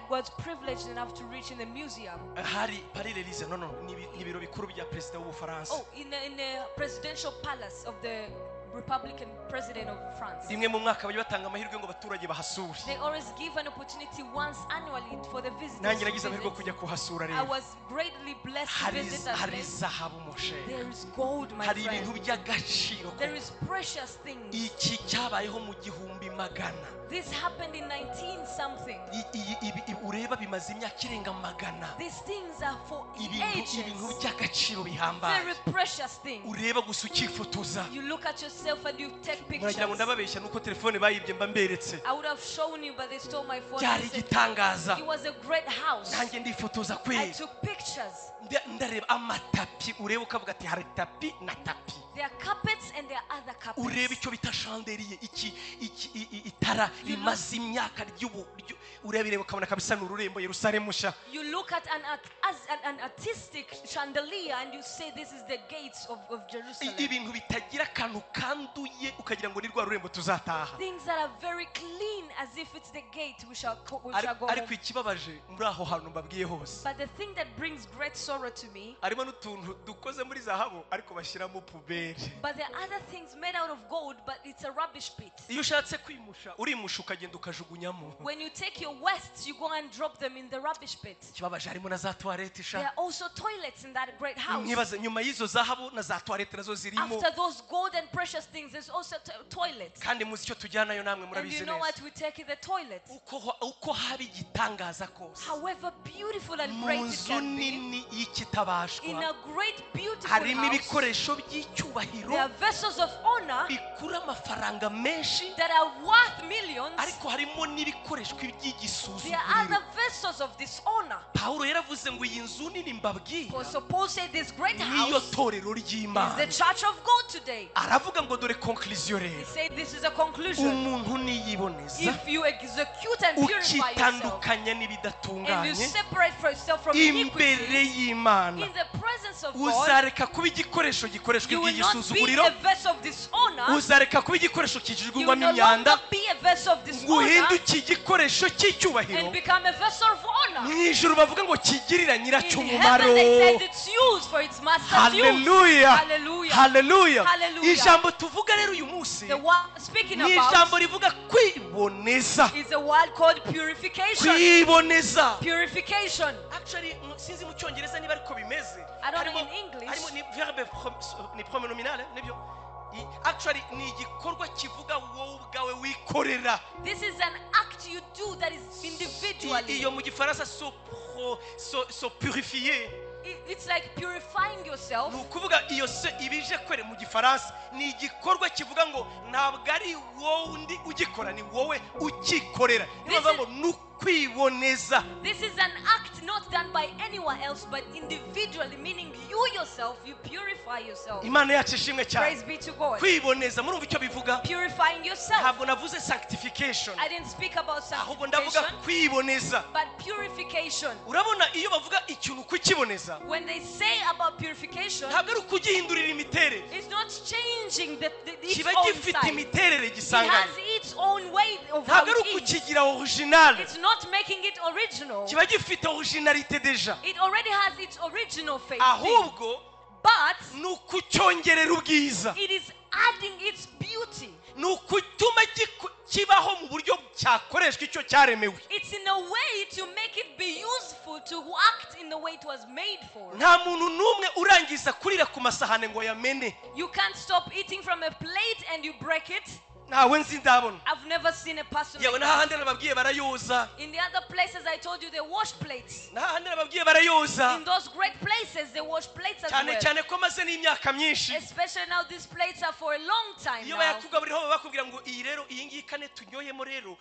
was privileged enough to reach in the museum. Hari Palais l'Elysée, no, ni ibiro bikuru bya perezida w'Ubufaransa. Oh, in the presidential palace of the Republican president of France. Rimwe mu mwaka bajya batanga amahirwe ngo abaturage bahasure. They always give an opportunity once annually for the visitors Nanjye to nagize amahirwe yo visit. kujya kuhasura I rero. was greatly blessed to Hari visit that hari place. zahabu moshe. There is gold, my Hari ibintu friend. by'agaciro. There is precious things. Iki cyabayeho mu gihumbi magana. This happened in 19 something. Ibi ureba bimaze imyaka irenga magana. These things are for Ibintu ages. By'agaciro bihambaye. Very precious things. Ureba gusa ukifotoza. You look at yourself and you take Muragira ngo pictures. Ndababeshya nuko telefone bayibye mba mberetse. I would have shown you, but they stole my phone. Byari And said, igitangaza. it was a great house. Nanjye ndifotoza I kweri. took pictures. Ndareba amatapi ureba ukavuga ati hari tapi na tapi. There are carpets and there are other Ureba carpets. icyo bita chandelier, iki iki itara rimaze imyaka ry'ubu urabireba ukabona kabisa ni ururembo Yerusalemu nshya. You look at an artistic chandelier and you say this is the gates of Jerusalem. Ibintu bitagira akantu kanduye ukagira ngo ni rwa rurembo tuzataha. Things that are very clean as if it's the gate we shall go Ariko home. Ikibabaje muri aho hantu mbabwiye hose, But the thing that brings great sorrow to me, harimo n'utuntu dukoze muri zahabu ariko bashyiramo poubelle. But there are other things made out of gold, but it's a rubbish pit. Iyo ushatse kwimusha urimusha ukagenda ukajugunyamo. When you take your wastes, you go and drop them in the rubbish pit. Ikibabaje harimo na za toilette There sha. are also toilets in that great house. Mwibaze nyuma y'izo zahabu na za toilette nazo zirimo. After those gold and precious things, there's also toilets. Kandi muzi icyo tujyanayo namwe And murabizi you know neza. what we take in the toilet? Uko haba igitangaza kose, However beautiful and mu great it nzu can be, nini y'ikitabashwa in a great beautiful harimo house, ibikoresho by'icyubahiro there are vessels of honor bikura amafaranga menshi, that are worth millions. Ariko harimo n'ibikoreshwa There are iby'igisuzuguriro. Other vessels of dishonor. Pawulo yaravuze ngo iyi nzu nini mbabwira Apostle Paul said this great niyo house torero is ry'Imana. the church of God today. Aravuga ngo dore conclusion He rero. said this is a conclusion. Umuntu niyiboneza, If you execute and purify yourself ukitandukanya and you n'ibidatunganye separate yourself from imbere iniquity y'Imana, in the presence of God, uzareka kuba igikoresho gikoreshwa you will not be iby'igisuzuguriro, a vessel of dishonor. uzareka kuba igikoresho You will kijugunywa no imyanda, longer be a vessel of ngo dishonor uhinduke igikoresho cy'icyubahiro. And become a vessel of honor. Mu ijuru bavuga ngo kigirira nyiracyo In umumaro. heaven they said it's used for its master's use. Haleluya. Hallelujah. Haleluya. Hallelujah. Ijambo tuvuga rero uyu munsi The word speaking ni ijambo about rivuga kwiboneza. Is a word called purification. Kwiboneza. Purification. Actually, sinzi mu cyongereza niba ariko bimeze. I don't know Harimo in English. Harimo ni verbe ni pronominale nibyo. Actually ni igikorwa kivuga wowe ubwawe wikorera. This is an act you do that is individually. Iyo mu gifaransa se purifier. It's like purifying yourself. Ni ukuvuga iyo se ibije kwere mu gifaransa ni igikorwa kivuga ngo ntabwo ari wowe undi ugikora ni wowe ukikorera niyo This mpamvu ngo ni ukwiboneza. This is an act not done by anyone else, but individually, meaning you yourself, you purify yourself. Imana yacu ishimwe cyane. Praise be to God. Kwiboneza murumva icyo bivuga. Purifying yourself. Ntabwo navuze sanctification, I didn't speak about ahubwo ndavuga sanctification, kwiboneza. But purification. Urabona iyo bavuga ikintu kukiboneza, When they say about purification, ntabwo ari ukugihindurira imiterere, it's not changing its kiba own gifite side. Imiterere It gisanganye. has its own way of how Ntabwo ari it is. ukukigira original, It's not making it original. Kiba gifite originalité déjà, It already has its original face. Ahubwo But ni ukucyongerera ubwiza, it is adding its beauty. Ni ukutuma kibaho mu buryo cyakoreshwa icyo cyaremewe. It's in a way to make it be useful to act in the way it was made for. Nta muntu n'umwe urangiza kurira ku masahane ngo yamene. You can't stop eating from a plate and you break it. Ntawe nzi ndabona. I've never seen a person Yewe like that. n'ahandi nababwiye barayoza. In the other places I told you they wash plates. N'ahandi nababwiye barayoza. In those great places they wash plates as Cyane well. Cyane ko maze n'imyaka myinshi. Especially now these plates are for a long time Iyo now. Bayakugaburiraho baba bakubwira ngo iyi rero iyi ngiyi kane tunyoyemo rero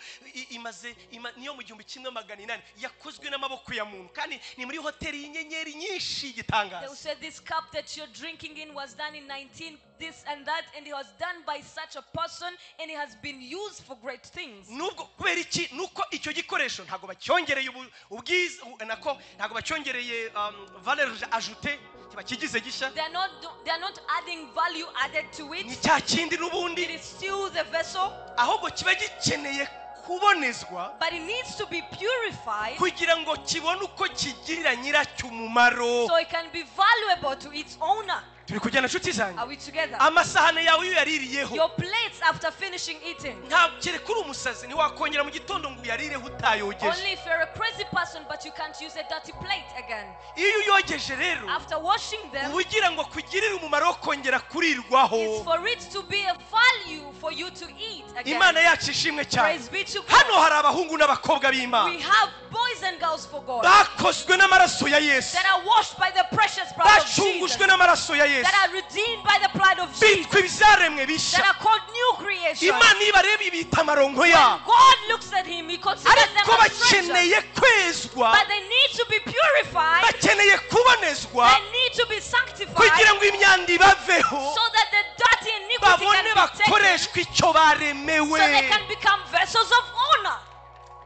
imaze niyo mu 1800 yakozwe n'amaboko ya muntu kandi ni muri hoteli y'inyenyeri nyinshi They will y'igitangaza. Say this cup that you're drinking in was done in 19 this and that, and it was done by such a person and it has been used for great things. Nubwo kubera iki nuko icyo gikoresho ntabwo bacyongereye ubwiza nako ntabwo bacyongereye valeur ajoutée kiba kigize gishya. They are not adding value added to Ni it. Cya kindi n'ubundi. It is still the vessel, Ahubwo kiba gikeneye kubonezwa but it needs to be purified kugira ngo kibone uko kigirira nyiracyo umumaro. So it can be valuable to its owner. Turi kujyana inshuti zanjye? Are we together? Amasahane yawe iyo uyaririyeho Your plates after finishing eating. Nta kereka uri umusazi ntiwakongera mu gitondo ngo uyarireho utayogeje. Only if you're a crazy person, but you can't use a dirty plate again. Iyo uyogeje rero After washing them, uba ugira ngo kugirire umumaro wo kongera kurirwaho. It's for it to be a value for you to eat again. Imana yacu ishimwe cyane. Praise be to Hano God. Hari abahungu n'abakobwa b'Imana We have boys and girls for God bakozwe n'amaraso ya Yesu, that are washed by the precious blood of Jesus, bacungujwe n'amaraso ya Yesu, that are redeemed by the blood of Jesus, bitwa ibyaremwe bishya. That are called new creation. Imana iyo ibareba ibita amaronko yabo. God looks at him, he considers them Ariko as treasures. Bakeneye kwezwa, But they need to be purified, bakeneye kubonezwa they need to be sanctified kugira ngo imyanda ibaveho so that the dirty iniquity babone can be taken, bakoreshwa icyo baremewe. So they can become vessels of honor.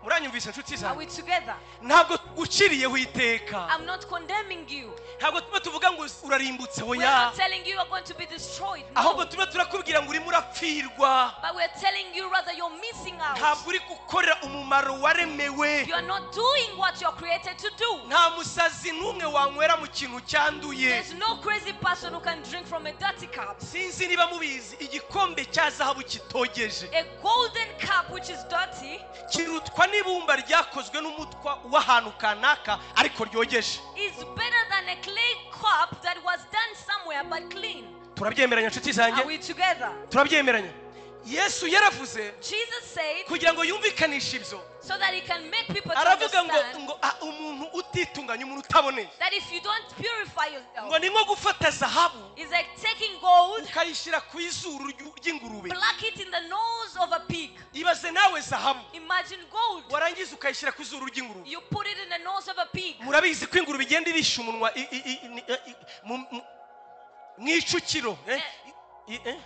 Muranyumvise inshuti Are zanjye? we together? Ntabwo uciriyeho iteka. I'm not condemning you. Ntabwo tuba tuvuga ngo urarimbutse We're oya. Not telling you you're going to be destroyed. Ahubwo No. tuba turakubwira ngo urimo urapfirwa. But we're telling you rather you're missing out. Ntabwo uri gukorera umumaro waremewe. You are not doing what you're created to do. Nta musazi n'umwe wanywera mu kintu cyanduye. There's no crazy person who can drink from a dirty cup. Sinzi niba mubizi igikombe cya zahabu kitogeje A golden cup which is dirty kirutwa n'ibumba ryakozwe n'umutwa w'ahantu kanaka ariko ryogeje. Is better than a clay cup that was done somewhere but clean. Turabyemeranya inshuti zanjye? Are we together? Turabyemeranya? Yesu yaravuze Jesus said kugira ngo yumvikanishe ibyo so that he can make people to aravuga ngo understand ngo ah, umuntu utitunganya umuntu utaboneye that if you don't purify yourself, ngo ni nko gufata zahabu it's like taking gold, ukayishyira ku izuru ry'ingurube. Pluck it in the nose of a pig. Ibaze nawe zahabu Imagine gold. Warangiza ukayishyira ku izuru ry'ingurube. You put it in the nose of a pig. Murabizi ko ingurube igenda irisha umunwa mu icukiro eh?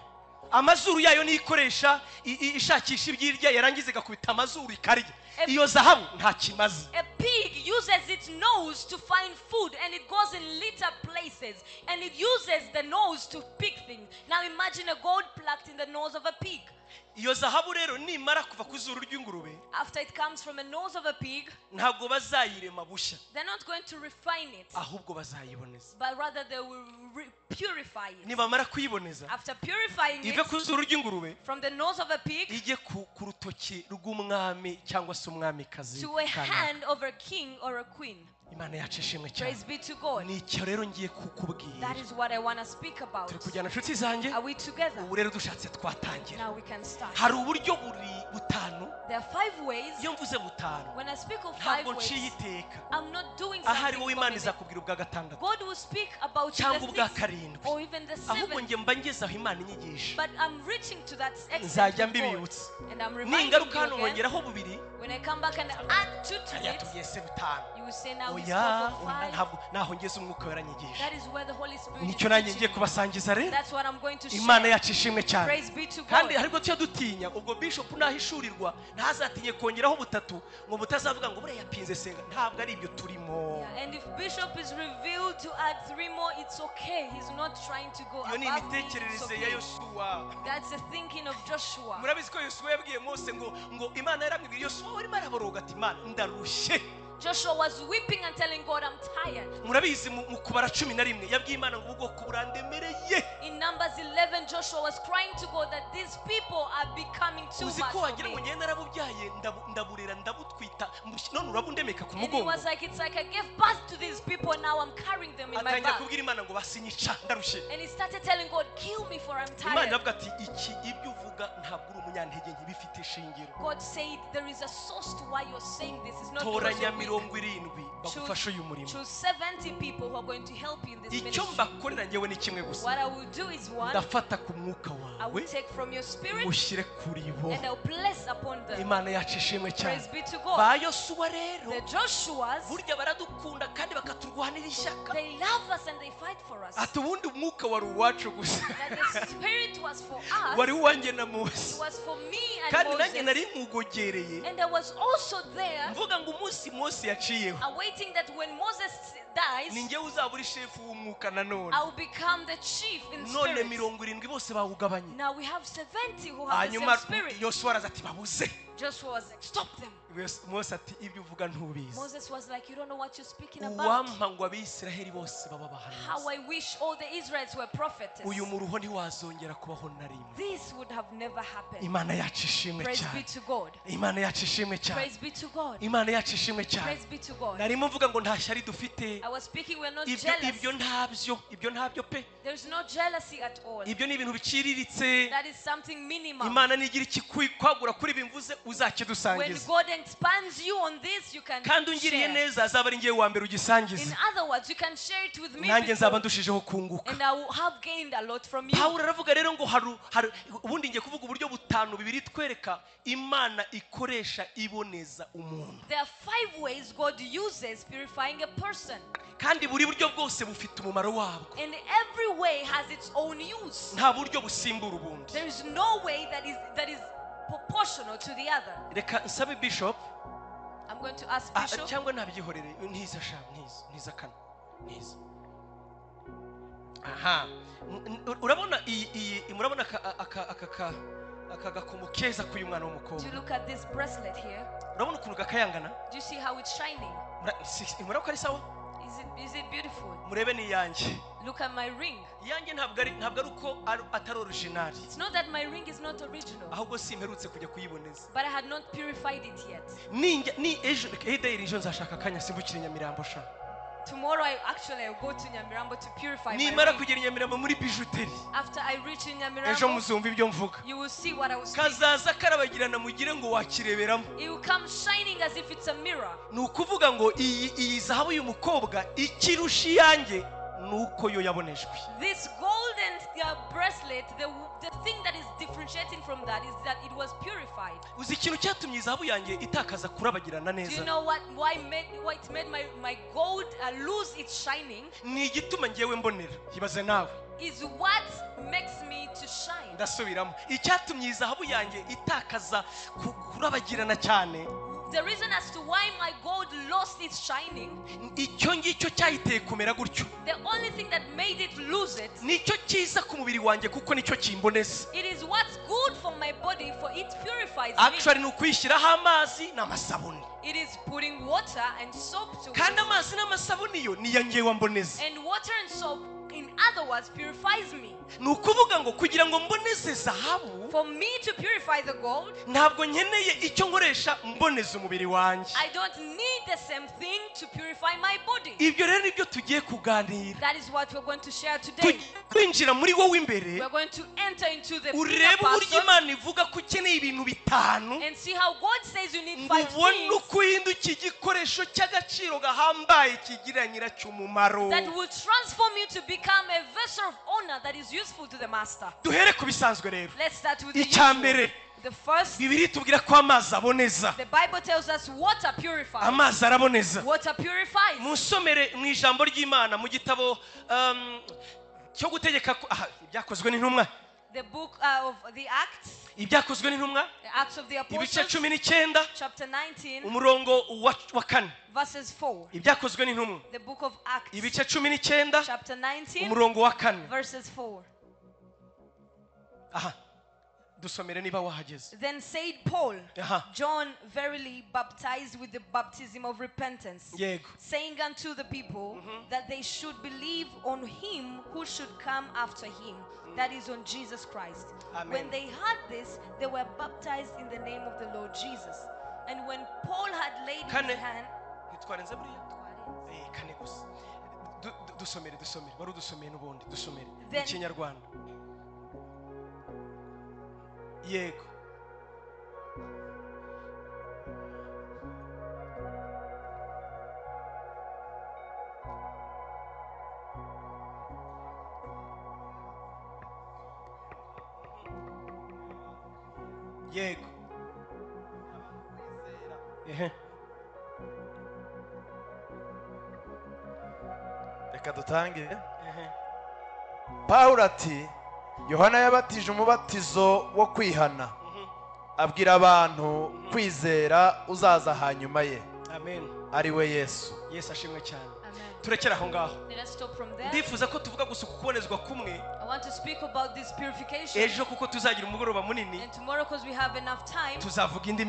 Amazuru yayo niyo ikoresha ishakisha ibyo irya yarangiza igakubita amazuru ikarya. Iyo zahabu nta kimaze. A pig uses its nose to find food and it goes in litter places and it uses the nose to pick things. Now imagine a gold plucked in the nose of a pig. Iyo zahabu rero nimara kuva ku zuru ry'ingurube After it comes from the nose of a pig, ntabwo bazayirema bushya they're not going to refine it, ahubwo bazayiboneza. But rather they will purify it. Nibamara kuyiboneza After purifying ive it ku zuru ry'ingurube from the nose of a pig ijye ku rutoki rw'umwami cyangwa se umwamikazi to a kanaka. Hand of a king or a queen. Imana yacu ishimwe cyane. Praise be to God. Ni icyo rero ngiye kukubwira. That is what I want to speak about. Turi kujyana inshuti zanjye? Are we together? Ubu rero dushatse twatangira. Now we can start. Hari uburyo buri butanu. There are five ways. Iyo mvuze butanu When I speak of five ntabwo nciye ways, iteka. I'm not doing Ahari something wowe Imana forbidden. izakubwira ubwa gatandatu God will speak about the cyangwa ubwa sixth karindwi or even the ahubwo seventh. njye mba ngeze aho Imana inyigisha But I'm reaching to that extent nzajya with God. mbibibutsa. And I'm reminding Ningaruka you hano again. nkongeraho bubiri When I come back and add two to hariya it, tubwiye se bitanu. You will say now we Oya spoke of oya, five. ntabwo naho ngeze umwuka waranyigisha. That is where the Holy Spirit is Nicyo nanjye teaching ngiye me. kubasangiza rero. That's what I'm going to Imana share. yacu ishimwe cyane. Praise be to Kandi God. ariko tujya dutinya ubwo bishop nahishurirwa ntazatinye kongeraho butatu ngo mutazavuga ngo buriya yapinze senga ntabwo ari ibyo turimo. Yeah, and if Bishop is revealed to add three more, it's okay. He's not trying to go Iyo ni above me. It's imitekerereze ya okay. Yosuwa. That's the thinking of Joshua. Murabizi ko Yosuwa yabwiye Mose ngo ngo Imana yaramwibwiye Yosuwa warimo araboroga ati Imana ndarushye. Joshua was weeping and telling God, "I'm tired." Murabizi mu kubara cumi na rimwe yabwiye Imana ngo ubwoko burandemereye. In Numbers 11, Joshua was crying to God that these people are becoming too Uzi much ko for wagira ngo me. ngewe narabubyaye ndaburera ndabutwita none urabundemeka ku And he mugongo. Was like, "It's like I gave birth to these people, now I'm carrying them in my Atangira back." kubwira Imana ngo basinyica ndarushye. And he started telling God, "Kill me, for I'm Imana tired." iravuga ati iki ibyo uvuga ntabwo uri umunyantege nke bifite ishingiro. ishingiro. God said there is a source to why you're saying this. It's not because Toranya you're weak. 70 bagufashe uyu murimo. Choose 70 people who are going to help you in this Icyo ministry. mbakorera njyewe ni kimwe gusa. What I will do is one, Ndafata ku mwuka I wawe will take from your spirit ushyire kuri bo. and I will bless upon them. Imana yacu ishimwe cyane. Praise be to God. Ba Yosuwa rero The Joshuas, burya baradukunda kandi bakaturwanira ishyaka. they love us and they fight for us. Ati ubundi umwuka wari uwacu gusa. That the spirit was for us, Wari uwanjye na it Mose. was for me and Kandi nanjye Moses. nari nkugogereye. And I was also there, Mvuga ngo umunsi Mose yaciyeho awaiting that when Moses dies, ni njyewe uzaba uri shefu w'umwuka nanone. I will become the chief in None spirit. 70 bose bawugabanye. Now we have 70 who have the Hanyuma same spirit. Yosuwa araza ati babuze. Joshua was like, stop them. Mose ati ibyo uvuga ntubizi. Moses was like, you don't know what you're speaking about. Uwampa ngo Abisiraheli bose baba How abahanuzi. I wish all the Israelites were prophets. Uyu muruho ntiwazongera kubaho na rimwe. This would have never happened. Imana yacu ishimwe Praise be cyane. to God. Imana yacu ishimwe cyane. Praise be to God. Imana yacu ishimwe cyane. Praise be to God. Narimo mvuga ngo nta shyari dufite. I was speaking, we're not Ibyo ibyo jealous. ntabyo, ibyo ntabyo pe. There's no jealousy at all. Ibyo ni ibintu biciriritse. That is something minimum. Imana nigira ikikwagura kuri ibi mvuze When uzakidusangiza. God expands you on this, you can Kandi ungiriye share. neza azaba ari njyewe wa mbere In ugisangiza. other words, you can share it with me Nanjye before, nzaba ndushijeho kunguka. and I will have gained a lot from you. Pawulo aravuga rero ngo haru ubundi ngiye kuvuga uburyo butanu bibiri twereka Imana ikoresha iboneza umuntu. There are 5 ways God uses purifying a person. Kandi buri buryo bwose bufite umumaro wabwo. And every way has its own use. Nta buryo busimbura ubundi. There is no way that is proportional to the other. Reka nsabe Bishop I'm going to ask Bishop. Cyangwa nabyihorere ntiza sha ntiza kano ntiza. Aha urabona iyi murabona aka gakomo keza k'uyu mwana w'umukobwa. Do you look at this bracelet here? Urabona ukuntu gakayangana? Do you see how it's shining? Murabona ko ari sawa? Is it beautiful? Murebe ni iyanjye. Look at my ring. Iyanjye ntabwo ari uko atari original. It's not that my ring is not original. Ahubwo simperutse kujya kuyiboneza. But I had not purified it yet. Ni ejo ejo nzashaka akanya simbukire Nyamirambo sha. Tomorrow I go to Nyamirambo to purify my Nimara ring. kugera Nyamirambo muri bijouterie. After I reach in Ejo Nyamirambo, muzumva ibyo mvuga. you will see what I was speaking. Kazaza karabagirana mugire ngo wakireberamo. It will come shining as if it's a mirror. Ni ukuvuga ngo iyi zahabu y'uyu mukobwa ikirusha iyanjye nuko yo yabonejwe. This golden bracelet, the thing that is differentiating from that is that it was purified. Uzi ikintu cyatumye izahabu yanjye itakaza kurabagirana Do you neza? know why it made my gold lose its shining? Ni igituma ngewe mbonera. Ibaze nawe. Is what makes me to shine. Ndasubiramo. Icyatumye izahabu yanjye itakaza kurabagirana cyane. The reason as to why my gold lost its shining, Icyo ngicyo cyayiteye kumera gutyo. the only thing that made it lose it, Nicyo cyiza ku mubiri wanjye kuko nicyo kimboneza. it is what's good for my body, for it purifies me. Actually ni ukwishyiraho amazi n'amasabuni. It is putting water and soap to Kandi it. amazi n'amasabuni yo niyo ngewe mboneza. And water and soap, in other words, purifies me. Ni ukuvuga ngo kugira ngo mboneze zahabu, For me to purify the gold, ntabwo nkeneye icyo nkoresha mboneza umubiri wanjye. I don't need the same thing to purify my body. Ibyo rero nibyo tugiye kuganira. That is what we're going to share today. Tugiye kwinjira muri wowe imbere, We're going to enter into the inner urebe uburyo person Imana ivuga ko ukeneye ibintu bitanu and see how God says you need ngo 5 ubone things uko uhinduka igikoresho cy'agaciro gahambaye kigira nyiracyo umumaro. that will transform you to become a vessel of honor that is useful to the master. Duhere ku bisanzwe rero. Let's start with the Icya usual. mbere, The first, Bibiliya itubwira ko amazi aboneza. the Bible tells us water purifies. Amazi araboneza. Water purifies. Musomere mu ijambo ry'Imana mu gitabo cyo gutegeka ibyakozwe n'intumwa. The book of the Acts, Ibyakozwe n'intumwa, the Acts of the ibice Apostles, 19, chapter 19, umurongo wa 4. verses 4. Ibyakozwe n'intumwa, The book of Acts, ibice 19, chapter 19, umurongo wa 4. verses 4. Aha. Dusomere niba wahageze. Then said Paul, Aha. John verily baptized with the baptism of repentance, Yego. saying unto the people that they should believe on him who should come after him, that is on Jesus Christ. Amen. When they heard this, they were baptized in the name of the Lord Jesus. And when Paul had laid Kane. his hand, Ntitwarenze buriya? Kane gusa. Dusomere. Wari udusomeye n'ubundi, dusomere. Mu Kinyarwanda. Yego. Yego. Reka dutangire. Pawulo ati Yohana yabatije umubatizo wo kwihana, abwira abantu kwizera uzaza hanyuma ye. Amen. Ari we Yesu. Yesu ashimwe cyane. Amen. Turekere aho ngaho. Let us stop from there. Ndifuza ko tuvuga gusa ku kubonezwa kumwe I want to speak about this purification. ejo, kuko tuzagira umugoroba munini. And tomorrow, because we have enough time, Tuzavuga indi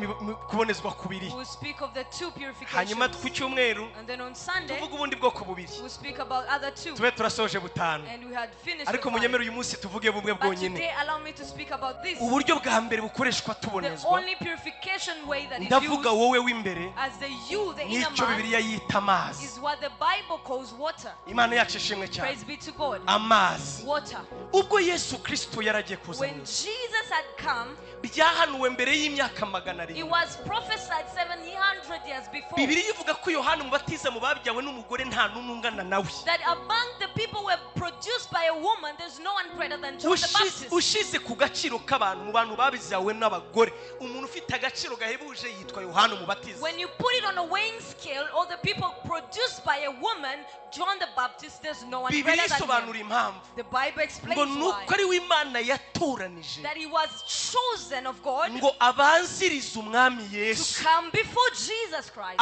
kubonezwa kubiri, we will speak of the two hanyuma purifications. ku cyumweru And then on Sunday, tuvuge ubundi bwoko bubiri, we will speak about other two. tube turasoje butanu. And we had finished Ariko the munyemere five. uyu munsi tuvuge bumwe But bwonyine. today, allow me to speak about this. Uburyo bwa mbere bukoreshwa The tubonezwa, only purification way that is ndavuga used wowe w'imbere, as the you, the inner n'icyo man, Bibiliya yita amazi. is what the Bible calls water. Imana yacu ishimwe cyane. Praise be to God. Amazi. Water. Ubwo Yesu Kristo yaragiye kuza mu When isi, Jesus had come, byahanuwe mbere y'imyaka magana it arindwi. was prophesied 700 years before Bibiliya ivuga ko Yohana Umubatiza mu babyawe n'umugore nta n'umwe ungana nawe. That among the people who were produced by a woman, there's no one greater than John the Baptist. Ushize ku gaciro k'abantu, mu bantu babyawe n'abagore, umuntu ufite agaciro gahebuje yitwa Yohana Umubatiza. When you put it on a weighing scale, all the people produced by a woman, John the Baptist, there's no one Bibiliya greater than isobanura him. impamvu The Bible ngo explains ni uko why. ari we Imana yatoranije That he was chosen of God ngo abanzirize umwami to Yesu, come before Jesus Christ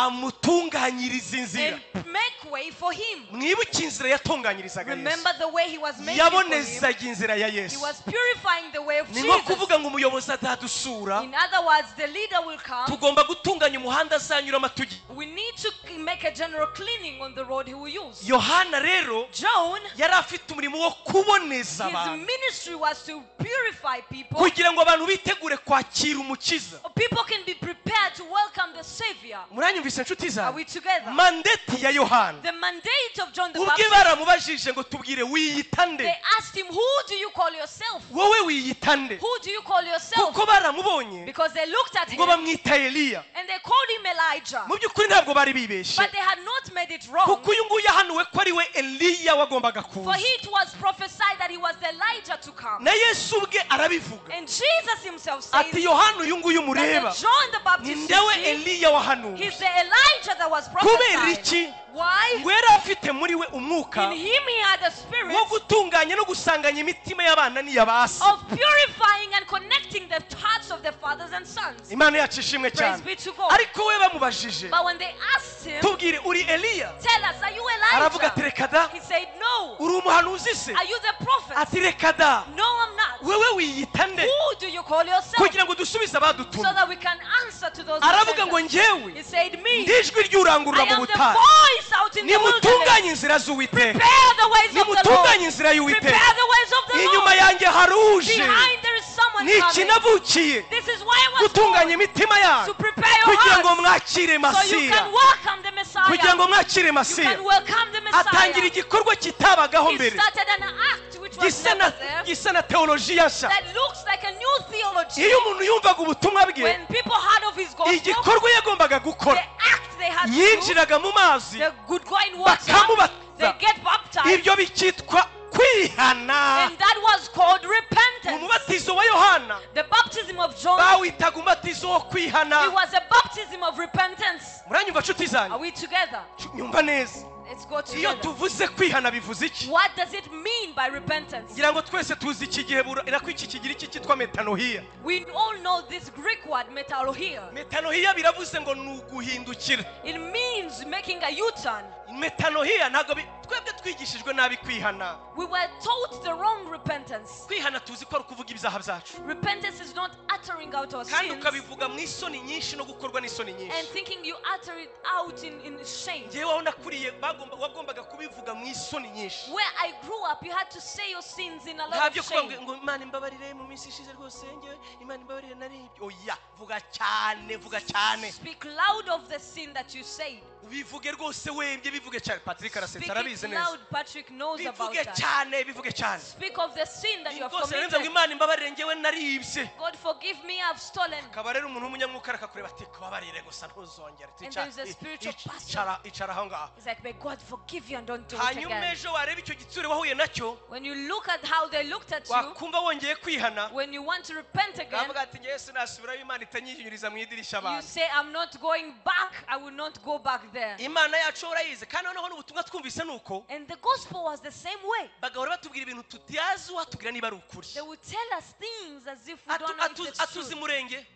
amutunganyirize inzira. And make way for him. Mwibuke inzira yatunganyirizaga Yesu. Remember the way he was making for him. Yabonezaga inzira ya He Yesu. was purifying the way of Ni nko Jesus. kuvuga ngo umuyobozi atadusura, In other words, the leader will come. tugomba gutunganya umuhanda azanyuramo tugiye. We need to make a general cleaning on the road he will use. Yohana rero John, yari afite umurimo wo kuboneza his abantu ministry was to purify people. kugira ngo abantu bitegure kwakira umukiza. People can be prepared to welcome the Savior. Muranyumvise inshuti Are zanjye? we together? Mandate ya Yohana, The mandate of John the ubwe Baptist, baramubajije ngo tubwire wiyita nde? They asked him, "Who do you call yourself? Wowe wiyita nde? Who do you call yourself?" Kuko baramubonye Because they looked at ngo him bamwita Eliya. And they called him Elijah. Mu by'ukuri ntabwo bari bibeshe, But they had not made it wrong. kuko uyu nguyu yahanuwe ko ari we Eliya wagombaga For kuza. it was prophesied that he was the Elijah to come. Na Yesu ubwe arabivuga And Jesus himself says ati Yohana uyu nguyu that mureba the John the ni Baptist you ndewe see, Eliya wahanuwe. he's the Elijah that was Kubera prophesied. iki? Why? Ngo yari afite muri we umwuka In him he had a spirit wo gutunganya no gusanganya imitima y'abana n'iy'abasi. Of purifying and connecting the hearts of the fathers and sons. Imana yacu ishimwe Praise cyane. Be to God. Ariko we bamubajije, But when they asked him, tubwire uri Eliya? "Tell us, are you Aravuga ati Elijah?" reka da. He said, "No." Uri umuhanuzi se? "Are you the prophet?" Ati reka da. "No, I'm not." Wewe wiyita nde? "Who do you call yourself?" Kugira ngo dusubize So abadutumye. that we can answer to those who Aravuga sent ngo us. njyewe He said, "Me, ndi ijwi ry'urangurura I mu am the butayu, voice out in the wilderness. nimutunganye inzira z'Uwiteka, Prepare the ways of the nimutunganye Lord. inzira y'Uwiteka, Prepare the ways of the inyuma Lord. yanjye hari uje. Behind there is someone Ni iki coming." navukiye? This is why I was Gutunganya born, imitima yanyu to prepare your kugira ngo hearts mwakire so you Masiya, can welcome the kugira Messiah. ngo mwakire You Masiya. can welcome the Atangira Messiah. igikorwa kitabagaho He mbere, started an act which was gisa na never there, gisa na teolojiya nshya. That looks like a new theology. Iyo umuntu yumvaga ubutumwa bwe, When people heard of his gospel, igikorwa yagombaga the gukora, act they had to do, yinjiraga mu mazi they could go in water, bakamubatiza. They get baptized, Ibyo bikitwa kwihana. And that was called repentance. Umubatizo wa Yohana The baptism of John, bawitaga umubatizo wo kwihana. It was a baptism of repentance. Muranyumva nshuti Are zanjye? we together? Nyumva neza. Let's go Iyo together. tuvuze kwihana bivuze iki? What does it mean by repentance? Ngira ngo twese tuzi iki gihe ko iki kigiriki cyitwa metanoia. We all know this Greek word metanoia. Metanoia biravuze ngo ni uguhindukira. It means making a U-turn. Metanoia ntabwo twebwe twigishijwe nabi kwihana. We were taught the wrong repentance. Kwihana tuzi ko ari ukuvuga ibyaha byacu, Repentance is not uttering out our kandi sins ukabivuga mu isoni nyinshi no gukorwa n'isoni and nyinshi. Thinking you utter it out in shame. Ngewe aho nakuriye wagombaga kubivuga mu isoni nyinshi. Where I grew up, you had to say your sins in a Nta lot byo of kuvuga ngo shame. Ngo Imana imbabarire mu minsi ishize rwose, ngewe Imana imbabarire naribyo. Oya, vuga cyane, vuga cyane. Speak loud of the sin that you said. Bivuge rwose wembye, bivuge cyane. Patrick arasetsa, Speak arabizi it neza. loud. Patrick knows about Bivuge that. cyane, bivuge cyane. Speak of the sin that you have Rwose narenze ngo committed. Imana imbabarire, ngewe naribye. God, forgive me, I've stolen. Akaba rero umuntu w'umunyamwuka akakureba ati kubabarire gusa ntuzongere. Ati, And there is a spiritual pastor. Icara, icara aho ngaho. It's like, may God forgive you and don't do it Hanyuma again. ejo wareba icyo gitsure wahuye nacyo, When you look at how they looked at you, wakumva wongeye kwihana, when you want to repent again, ukavuga ati ngewe sinasubirayo, Imana itanyinyuriza mu idirishya you abantu. say, I'm not going back. I will not go back there. Imana yacu urayizi. Kandi noneho n'ubutumwa twumvise ni uko And the gospel was the same way. bagahora batubwira ibintu tutazi uwatubwira niba ari ukuri. They would tell us things as if we Atu- don't know if atu- it's atuzi true. murenge.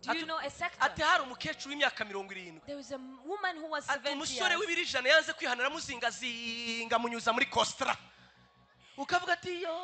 Do you know a sector? Ati hari umukecuru w'imyaka 70. There was a woman who was Ati 70 umusore years. w'ibiro 100 yanze kwihana, aramuzingazinga amunyuza muri kositara. Ukavuga ati yo,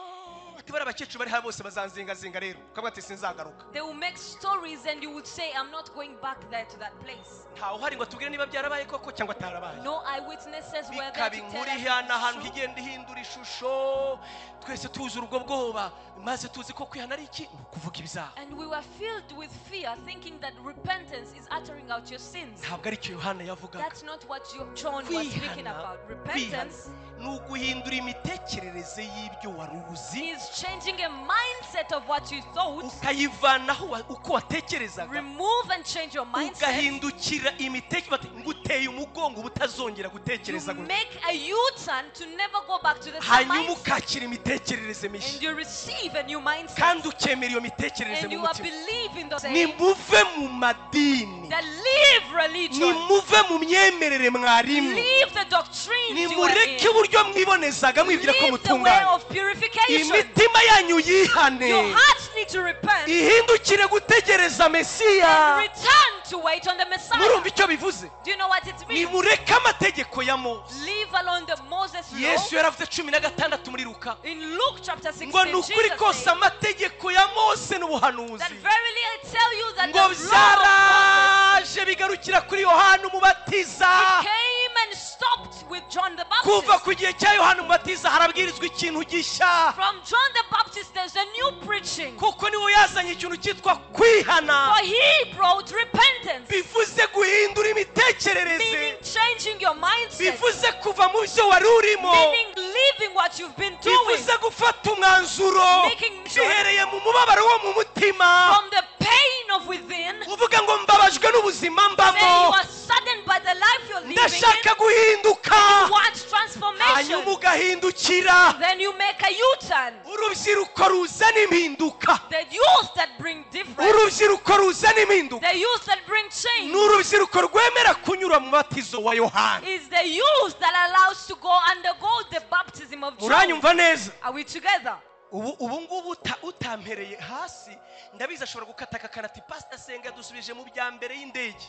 ati bari abakecuru bari hano bose bazanzingazinga rero. Ukavuga ati sinzagaruka. They will make stories and you would say, I'm not going back there to that place. Ntawe uhari ngo atubwire niba byarabaye koko cyangwa atarabaye. No eyewitnesses were there Bikaba to inkuru tell us ihana if ahantu it's true. igenda ihindura ishusho, twese tuzi urwo bwoba, maze tuzi ko kwihana ari iki? Ni ukuvuga ibyaha. And we were filled with fear, thinking that repentance is uttering out your sins. Ntabwo aricyo Yohana yavugaga. That's not what John was speaking Kwihana, about. kwihana Repentance ni uguhindura imitekerereze y'ibyo wari uzi, is changing a mindset of what you thought. Ukayivanaho uko watekerezaga, Remove and change your mindset. ugahindukira imitekerereze, nguteye umugongo uba utazongera You gutekereza gutya. make a U-turn to never go back to the same Hanyuma mindset. ukakira imitekerereze And mishya, you receive a new mindset. kandi ukemera iyo mitekerereze And mu you are mutima. believing the same. Nimuve mu madini, That leave religion. nimuve mu myemerere mwarimu, Leave the doctrines you are nimureke in. uburyo mwibonezaga mwibwira ko Leave the way mutunganye. of purification. Imitima yanyu yihane, Your hearts need to repent ihindukire gutegereza Mesiya. and return to wait on the Messiah. Murumva icyo bivuze? Do you know what it means? Nimureke amategeko ya Mose. Leave alone the Moses law. Yesu yaravuze 16 muri Luka In Luke chapter 16, ngo ni ukuri Jesus kose said amategeko ya Mose n'ubuhanuzi that verily I tell you that ngo the law of Moses byaraje bigarukira kuri Yohana Umubatiza. came and stopped with John the Kuva Baptist. ku gihe cya Yohana Umubatiza harabwirizwa ikintu gishya, From John the Baptist, there's a new preaching. kuko niwe yazanye ikintu cyitwa kwihana, For he brought repentance, bivuze guhindura imitekerereze, meaning changing your mindset, bivuze kuva mu byo wari urimo, meaning leaving what you've been doing bivuze gufata umwanzuro Making sure- bihereye mu mubabaro wo mu mutima, from the pain of within. uvuga ngo mbabajwe n'ubuzima Say you mbamo, are saddened by the life you're living in. ndashaka guhinduka. You want transformation. Hanyuma ugahindukira. Then you make a U-turn. Urubyiruko ruzana impinduka, The youth that bring difference, urubyiruko ruzana impinduka the youth that bring change, ni urubyiruko rwemera kunyura mu batizo wa Yohana. is the youth that allows to go undergo the baptism of John. Muranyumva neza? Are we together? Ubu ubu ngubu utampereye hasi, ndabizi ashobora gukata akakana ati pasita senga dusubije mu bya mbere y'indege.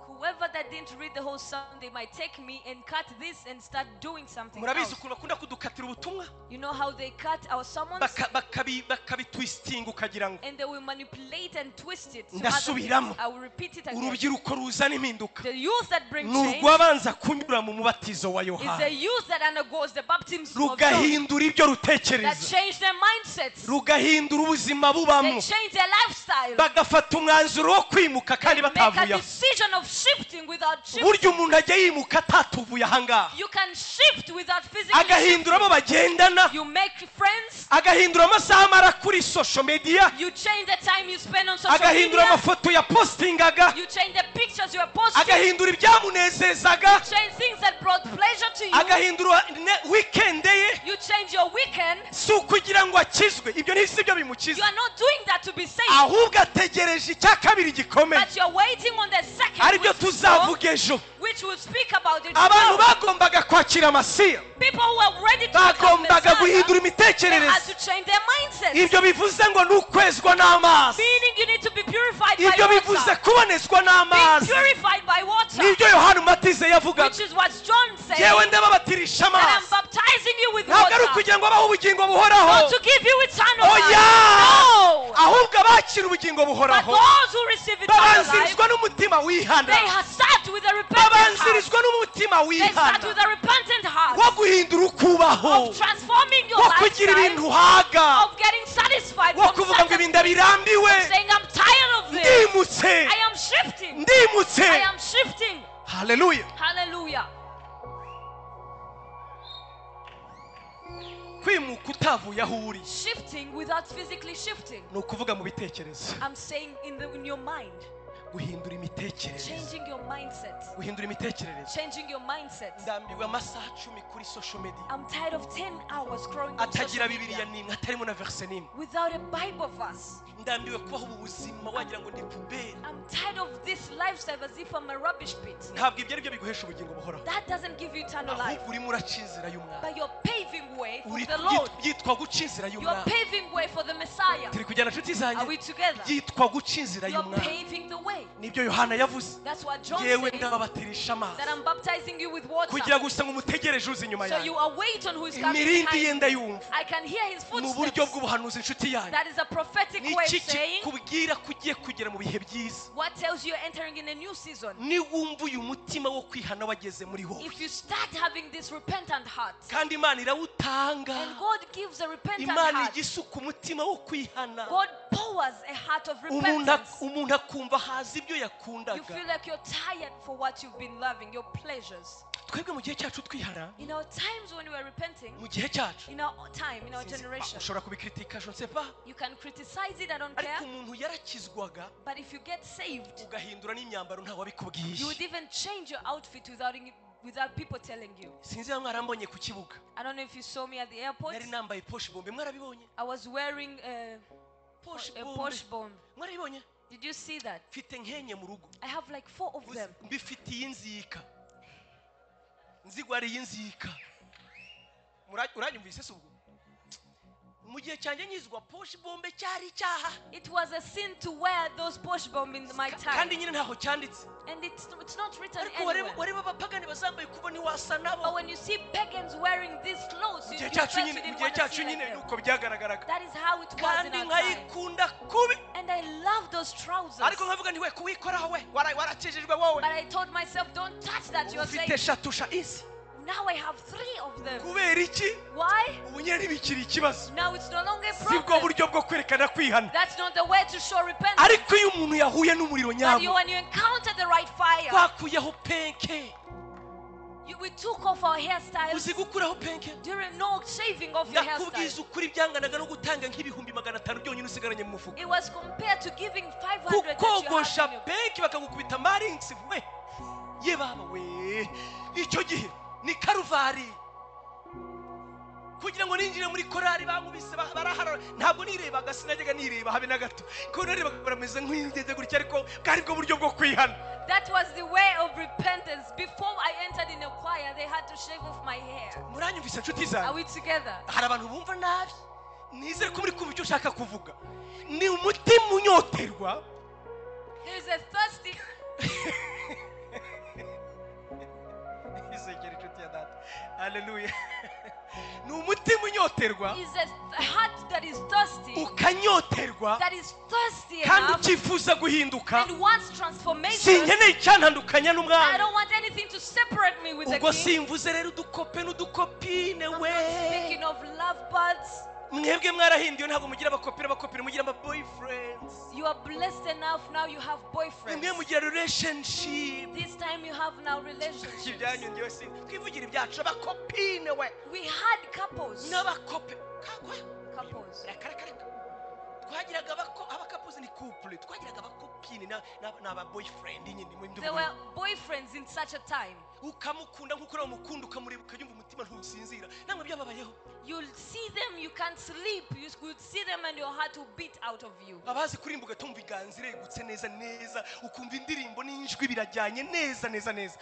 Whoever that didn't read the whole Sunday might take me and cut this and start doing something Murabizi else. ukuntu bakunda kudukatira ubutumwa, You know how they cut our sermons? Bakabitwistinga ukagira ngo And they will manipulate and twist it to other Ndasubiramo. things. I will repeat it again. Urubyiruko ruzana impinduka The youth that bring ni change urwabanza kunyura mu mubatizo wa is the Yohana, youth that undergoes the baptism of John, rugahindura ibyo that rutekereza, change their mindsets, rugahindura ubuzima they bubamo, change their lifestyle, bagafata umwanzuro wo kwimuka kandi make a batavuye aho. decision of shifting without shifting. Burya umuntu ajya yimuka atatuvuye ahangaha, You can shift without physically agahindura abo shifting. bagendana, You make friends. agahindura amasaha amara kuri social media, You change the time you spend on social agahindura media. amafoto yapostingaga, You change the pictures you are posting. agahindura ibyamunezezaga, Change things that brought pleasure to you. agahindura weekend ye. You change your weekend. Si ukugira ngo akizwe, ibyo ni si byo You bimukiza, are not doing that to be saved, ahubwo ategereje icya kabiri gikomeye, but you're waiting on the second, aribyo which, is tuzavuga ejo. which will speak about it Abantu tomorrow. bagombaga kwakira Masiya People who are ready to become bagombaga Messiah, guhindura they had imitekerereze. to change their mindset. Ibyo bivuze ngo ni ukwezwa n'amazi, Meaning you need to be purified by ibyo bivuze water. kubonezwa Being n'amazi, purified by water, nibyo Yohana Umubatiza yavugaga. which is what John said. Yewe ndababatirisha That I'm amazi, baptizing you with ntabwo ari water, ukugira ngo abahe ubugingo buhoraho, not to give you eternal life. oya, No! ahubwo abakira ubugingo But buhoraho those who receive eternal life, babanzirizwa n'umutima wihana, they have start with a repentant heart. babanzirizwa n'umutima They start wihana with a repentant heart wo guhindura ukubaho, of transforming your wo kugira lifestyle, ibintu uhaga, of getting satisfied wo from kuvuga ngo certain ibi ndabirambiwe, saying, I'm tired of this. ndimutse, I am shifting. ndimutse. I am shifting. Haleluya. Hallelujah. Kwimuka utavuye aho uri. Shifting without physically shifting. Ni ukuvuga mu bitekerezo. I'm saying in your mind. Guhindura imitekerereze. Changing your mindset. Guhindura imitekerereze. Changing your mindset. Ndambiwe amasaha 10 kuri social media. I'm tired of 10 hours scrolling on social Atagira Bibiliya media. n'imwe, atarimo na verse n'imwe. Without a Bible verse. Ndambiwe kubaho ubu buzima wagira ngo ndi puberi. I'm tired of this lifestyle as if I'm a rubbish pit. Ntabwo ibyo ari byo biguhesha ubugingo buhoraho. That doesn't give you eternal life. Ahubwo urimo uraca inzira y'umwami. But you're paving way for Uri- the Lord. Byitwa guca inzira You're y'umwami. paving way for the Messiah. Turi kujyana nshuti Are zanjye. we together? Byitwa guca inzira You're y'umwami. paving the way. Nibyo Yohana yavuze. That's what John Yewe said. ndababatirisha amazi. That I'm baptizing you with water. Kugira gusa ngo umutegereje uza inyuma So yanjye. you await on who is coming Imirindi behind ye you. ndayumva. I can hear his Mu buryo footsteps. bw'ubuhanuzi inshuti yanjye. That is a prophetic way Niki of saying kikubwira ko ugiye kugera mu bihe byiza? what tells you you're entering in a new season. Niwumva uyu mutima wo kwihana wageze muri wowe. If you start having this repentant heart, Kandi Imana irawutanga. and God gives a repentant Imana heart, ijya isuka umutima wo kwihana. God pours a heart of Umuntu repentance. umuntu akumva haza ibyo You yakundaga. feel like you're tired for what you've been loving, your pleasures. Twebwe mu gihe cyacu twihana, In our times when we are repenting, mu gihe cyacu in our time, in our generation, ushobora kubikritika, je ne sais pas. you can criticize it, I don't care. Ariko umuntu yarakizwaga But if you get saved, ugahindura n'imyambaro ntawe wabikubwiye. you would even change your outfit without people telling you. Sinzi niba mwarambonye ku kibuga. I don't know if you saw me at the airport. Nari nambaye poche bombe, mwarabibonye? I was wearing a, Poche a bombe. Porsche bomb. Mwarabibonye? Did you see that? Mfite nkenye mu rugo. I have like 4 of them. Mbifitiye inzika. Nzigwariye inzika. Uranyumvise se ubwo? Mu gihe cyanjye nyizwa poche bombe cyari icyaha. It was a sin to wear those Porsche bomb in my time. Kandi nyine ntaho cyanditse. And it's not written Ariko anywhere. wareba abapagani bazambaye kubona iwasa nabo. But when you see pagans wearing these clothes, Mu you gihe felt cyacu you nyine, mu didn't gihe want to cyacu see like nyine them. nuko byagaragaraga. That is how it was in Kandi our time. nkayikunda kubi. And I love those trousers. Ariko nkavuga nti we kuwikoraho we warakijijwe wowe. But I told myself, don't touch that. You're Ufite saved. shatusha isi. Now I have 3 of them. Kubera iki? Why? Ubu nyine ntibikiri ikibazo. Now it's no longer a Si bwo problem. buryo bwo kwerekana kwihana. That's not the way to show repentance. Ariko iyo umuntu yahuye n'umuriro But you, nyabwo, when you encounter the right fire, twakuyeho penke. we took off our hairstyles. Uzi gukuraho penke? During no shaving of your Ndakubwiza hairstyle. ukuri byanganaga no gutanga nk'500,000 byonyine usigaranye mu mufuka. It was compared to giving 500 that you Kukogosha have in your penke bakagukubita marinsi we. Ye baba we. Icyo gihe ni Karuvari. Kugira ngo ninjire muri korari bankubise baraharara, ntabwo nirebaga, sinajyaga nireba habe na gato. Ko narebaga barameze nk'ingeze gutya, ariko bwari bwo buryo bwo kwihana. That was the way of repentance. Before I entered in a choir, they had to shave off my hair. Muranyumvise nshuti zanjye? Are we together? Hari abantu bumva nabi. Nizere ko muri kumva icyo ushaka kuvuga. Ni umutima unyoterwa. There is a thirsty. Izegera inshuti ya data. Hallelujah. Ni umutima unyoterwa. Is a heart that is thirsty. Ukanyoterwa. That is thirsty Kandi enough ukifuza guhinduka. and wants transformation. Sinkeneye icyantandukanya n'umwami. I don't want anything to separate me with the Ubwo king. simvuze rero udukope n'udukopine I'm we. not speaking of love buds. Mwebwe mwarahinduye ntabwo mugira abakopera abakopera mugira ama boyfriends. You are blessed enough now you have boyfriends. Mwebwe mugira relationship. This time you have now relationships. Ibyanyu ngewe si twivugira ibyacu abakopine we. We had couples. N'abakope. Kakwa. Couples. Reka reka reka. Twagiraga abakapuzi ni couple. Twagiraga abakopine n'aba boyfriend nyine mu They were boyfriends in such a time. Ukamukunda nkuko uri umukunda ukamureba ukayumva umutima ntusinzira. Namwe byababayeho. You'll see them, you can't sleep. You could see them and your heart will beat out of you. Abazi kurimba ugatumva iganza iregutse neza neza, ukumva indirimbo n'injwi birajyanye neza neza neza.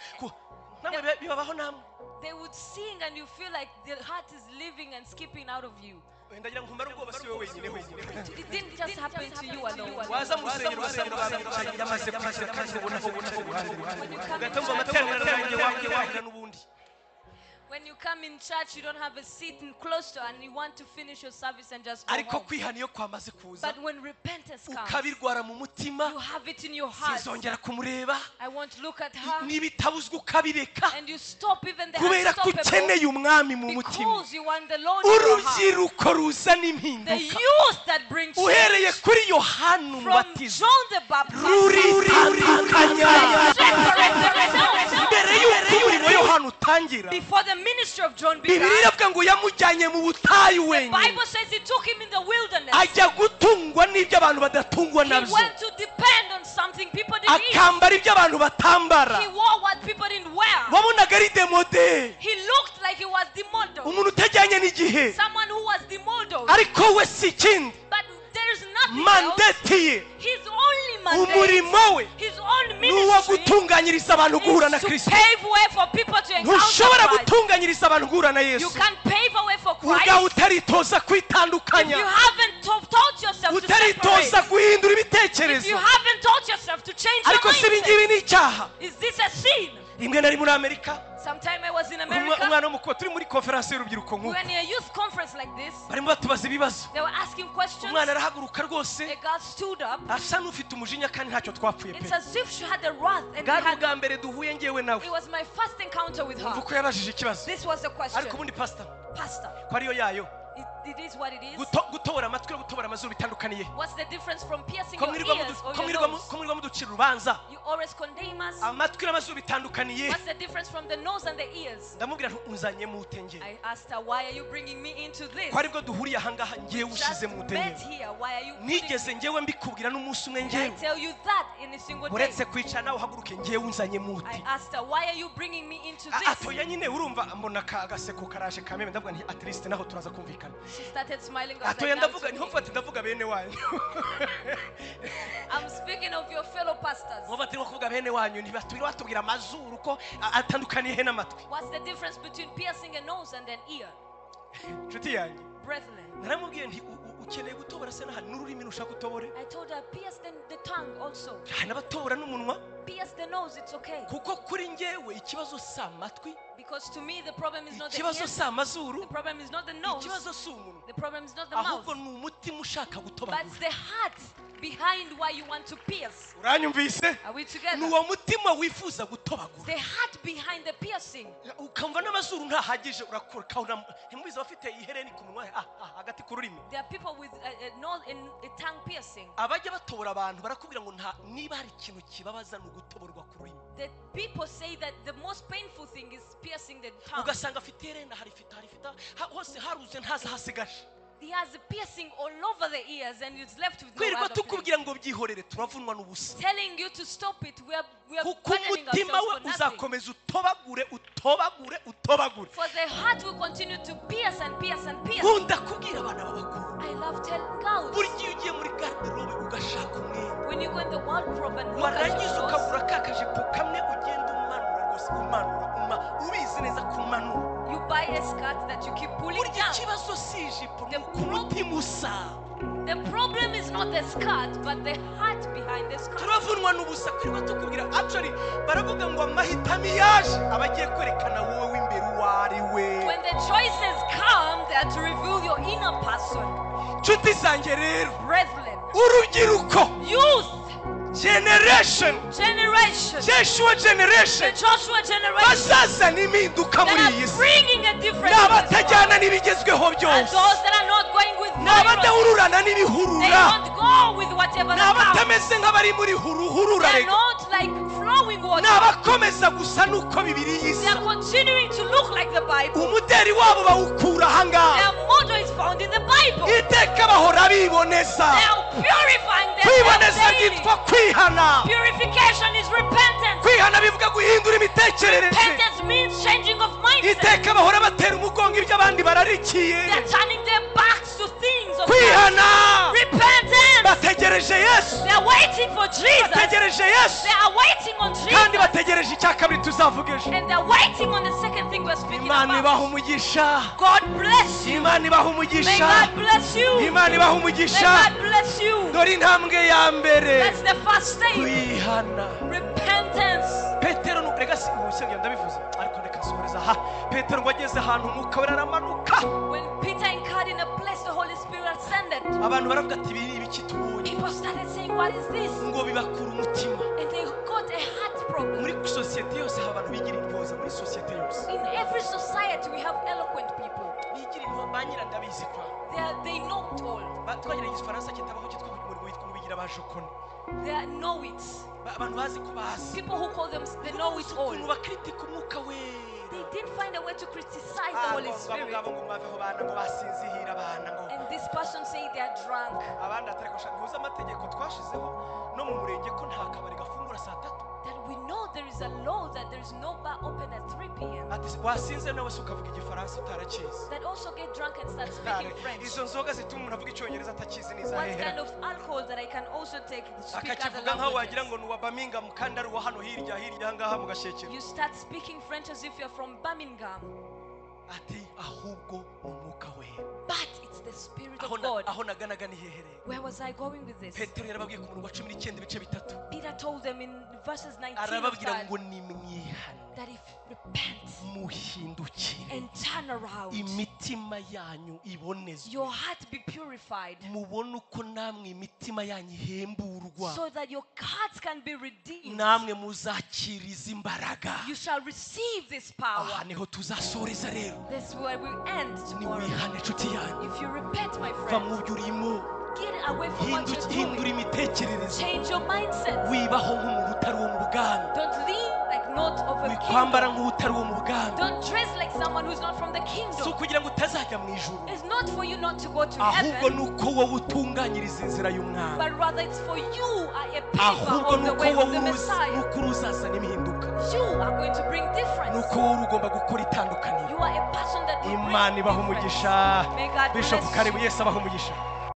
Namwe bibabaho namwe. They would sing and you feel like the heart is living and skipping out of you. Ndagira ngo nkumare ubwoba si wowe wenyine wenyine. It didn't just happen to you alone. Waza mu rusengero ugasanga yamaze kwicara kandi ubona ko When you come in ugatumva church, amateraniro yanjye n'ubundi. When you come in church, you don't have a seat in close to, and you want to finish your service and just go Ariko home. kwihana iyo kwamaze kuza, But when repentance comes, ukabirwara mu mutima, you have it in your heart. sinzongera kumureba. I won't look at her. N'ibitabuzwa ukabireka. And you stop even the Kubera ko unstoppable ukeneye umwami mu mutima. because you want the Lord in your heart. Urubyiruko ruzana The impinduka. youth that brings Uhereye change kuri Yohana from Umubatizo John the Baptist ruritandukanya. separate themselves. utangira, Before the ministry of John began, Bibiliya iravuga ngo yamujyanye mu butayu the wenyine, Bible says he took him in the wilderness. Ajya gutungwa n'ibyo abantu badatungwa He nabyo, went to depend on something people didn't eat. akambara ibyo abantu batambara. He wore what people didn't wear. Wabonaga ari démodé, He looked like he was demodeled. Umuntu utajyanye n'igihe. Someone who was demodeled. Ariko we si ikindi, But there is nothing else. Mandate ye, His only mandate, umurimo we his own ni uwo ministry gutunganyiriza abantu guhura na is to Kristo. Pave way for people to encounter Ntushobora Christ. Gutunganyiriza abantu guhura na You Yesu can't pave a way for ubwawe Christ utaritoza if kwitandukanya, you haven't taught yourself to utaritoza separate. Guhindura If ibitekerezo. You haven't taught yourself to change your Ariko si ibi mindset. ngibi ni icyaha? Is this a sin? Rimwe nari muri Amerika, Sometime I was in America. Umwana w'umukobwa, turi muri konferansi y'urubyiruko We nk'uku, were in a youth conference like this. Barimo batubaza ibibazo. They were asking questions. Umwana arahaguruka rwose, A girl stood up. Asa n'ufite umujinya kandi ntacyo twapfuye pe. It's as if she had a wrath. And we Bwari had, ubwa mbere duhuye ngewe nawe. It was my first encounter with Umva her. uko yabajije ikibazo. This was the question. Ariko ubundi pastor, Pastor, ko ariyo yayo, it is what it is. Gutobora amatwi no gutobora amazuru bitandukaniye? What's the difference from piercing Ko your mwirirwa ears mudu- or ko your mwirirwa mu- nose? Ko mwirirwa muducira urubanza, You always condemn us. amatwi n'amazuru bitandukaniye? What's the difference from the nose and the ears? Ndamubwira nti unzanye mu ute ngewe? I asked her, why are you bringing me into this? Ko aribwo duhuriye ahangaha ngewe Just ushize mu ute met ngewe? here. Why are you putting Nigeze ngewe mbikubwira n'umunsi umwe Did I ngewe? tell you that in a single day? Uretse kwicara nawe uhaguruke, ngewe unzanye mu ute? I asked her, why are you bringing me into this? Atoya nyine urumva mbona agaseko karaje kameme, ndavuga nti at least naho turaza kumvikana. She started smiling. I was Atoya, like, now it's ndavuga niho okay. mfata ndavuga bene wanyu. I'm speaking of your fellow pastors. Nkuba turimo kuvuga bene wanyu, ntibatubwira batubwira amazuru ko atandukaniye he n'amatwi? What's the difference between piercing a nose and an ear? Nshuti yanjye, Brethren, naramubwiye nti ukeneye gutobora se n'ahantu n'ururimi nushaka utobore. I told her, pierce the tongue also. Hari n'abatobora n'umunwa. Pierce the nose, it's okay. Kuko kuri njyewe ikibazo si amatwi, Because to me, the problem is not the ikibazo ears, si amazuru, the problem is not the nose, ikibazo si umunwa, the problem is not the mouth. Ahubwo ni umutima ushaka But gutobagura. it's the heart behind why you want to pierce. Uranyumvise? Are we Ni together? uwo mutima wifuza gutobagura. The heart behind the piercing. Ukumva n'amazuru ntahagije, urakura ukabona ntimubizi abafite ihereni ku munwa, hagati ku rurimi. There are people with a nose and a tongue piercing. Abajya batobora abantu barakubwira ngo nta niba hari ikintu kibabaza ni ugutoborwa ku rurimi. The people say that the most painful thing is piercing the tongue. Ugasanga afite iherena harifite harifite hose haruze ntazi ahasigaje. He has a piercing all over the ears and it's left with no Kwirirwa other place. Tukubwira ngo byihorere, turavunwa n'ubusa. Telling you to stop it, we are Kuko burdening umutima ourselves we for nothing. uzakomeza utobagure utobagure utobagure. For the heart will continue to pierce and pierce and pierce. Nkunda kubwira abana b'abakobwa, I love telling girls. Burya iyo ugiye muri garde-robe ugashaka umwenda, When you go in the wardrobe and look at warangiza your clothes, ukagura ka kajipo kamwe ugenda umanura rwose umanura ubizi neza kumanura, you buy a skirt that you keep pulling burya down. Ikibazo si ijipo ni uko umutima usa. The problem is not the skirt, but the heart behind the skirt. Turavunwa n'ubusa kwirirwa tukubwira. Actually baravuga ngo amahitamo yaje aba agiye kwerekana wowe w'imbere uwo ari we. When the choices come, they are to reveal your inner person. Nshuti zanjye rero, Brethren, urubyiruko, youth, generation, generation, Joshua generation, the Joshua generation bazazana impinduka that muri are iyi si, bringing a difference ni in this abatajyana world. n'ibigezweho And byose, those that are not going with ni violence, abadahururana they n'ibihurura, don't go with whatever ni that comes. abatameze nk'abari muri huruhurura, They are rega not like flowing ni water. abakomeza gusa n'uko bibiri They isa. are continuing to look like the Bible. Umuderi wabo bawukura ahangaha. Their model is found in the Bible. Iteka bahora biboneza. They are purifying themselves Kwiboneza daily. byitwa kwihana. Purification is repentance. Kwihana bivuga guhindura imitekerereze. Repentance means changing of mindset. Iteka bahora batera umugongo ibyo abandi bararikiye. They are turning their backs to things of God. Kwihana, Repentance. bategereje Yesu. They are waiting for Jesus. Bategereje Yesu, They are waiting on kandi Jesus. Bategereje icya kabiri tuzavuga ejo. And they are waiting on the second thing we're speaking Imana about. ibaha umugisha. God bless you. Imana ibaha May umugisha. God bless you. Imana ibaha May umugisha. God bless you. Dore intambwe ya mbere, That's the first step. Kwihana. Repentance. Petero rega si ubusengero ndabivuze ariko reka nsohoreza aha. Petero ngo ageze ahantu umwuka we aramanuka. When Peter encountered in a place the Holy Spirit ascended, Abantu baravuga ati ibi ni ibiki tubonye? People started saying, "What is this?" Ngo bibakura umutima. And they got a heart problem. Muri sosiyete yose haba abantu bigira intyoza muri sosiyete yose. In every society, we have eloquent people. Bigira intyo ba nyirandabizi kwa. They know it all. Twagira igifaransa kitabaho cyitwa umurimo witwa ngo bigira ba jokone. They are know it. Abantu bazi ko bazi. People who call them they know it all. Ukuntu bakritika umwuka wera. They didn't find a way to criticize the Ah, Holy ngo abo Spirit. ngabo ngo mwaveho bana ngo basinzihira abana ngo And this person say they are drunk. Abandi atariko sha ntuzi amategeko twashizeho no mu murenge ko nta kabari gafungura saa tatu. That we know there is a law that there is no bar open at 3 p.m. Ati wasinze nawe se ukavuga igifaransa utarakizi. That also get drunk and start speaking French. Izo nzoga zituma umuntu avuga icyongereza atakizi What nizahehera. kind of alcohol that I can also take to speak other Akakivuga nkaho wagira languages? ngo ni uwa Birmingham kandi ari uwa hano hirya hirya ahangaha mu gashekero. You start speaking French as if you're from Birmingham. Ati ahubwo ni umwuka wera. But it's the Spirit Aho of na- God. aho naganaga ni hehe rero? Where was I going with this? Petero yarababwiye ku murongo wa 19 ibice bitatu. Peter told them in verses 19 of Arababwira that, ngo nimwihane that if you repent muhindukire and turn around, imitima yanyu ibonezwe your heart be purified, mubone uko namwe imitima yanyu ihemburwa so that your hearts can be redeemed. Namwe muzakiriza imbaraga. You shall receive this Aha power. niho tuzasoreza rero. This is where we end tomorrow. Niwihane inshuti yanyu If you repent, my va friend, mu byo urimo get away from what you're hindura doing. Imitekerereze. Change your mindset. Wibaho nk'umuntu utari uwo mu bwami. Don't live like not of a Wikwambara kingdom. nk'utari uwo mu bwami. Don't dress like someone who's not from the Si kingdom. ukugira ngo utazajya mu ijuru It's not for you not to go to ahubwo heaven, ni uko wowe utunganyiriza inzira y'umwami but rather it's for you are a paver ahubwo of ni the uko way of wowe the uzi Messiah. ni uko uri uzazana impinduka. You are going to bring Ni difference. uko wowe ugomba gukora itandukaniro. You are a person that will Imana bring ibaha difference. umugisha. May God Bishop bless karibu you. Yesu abaha umugisha.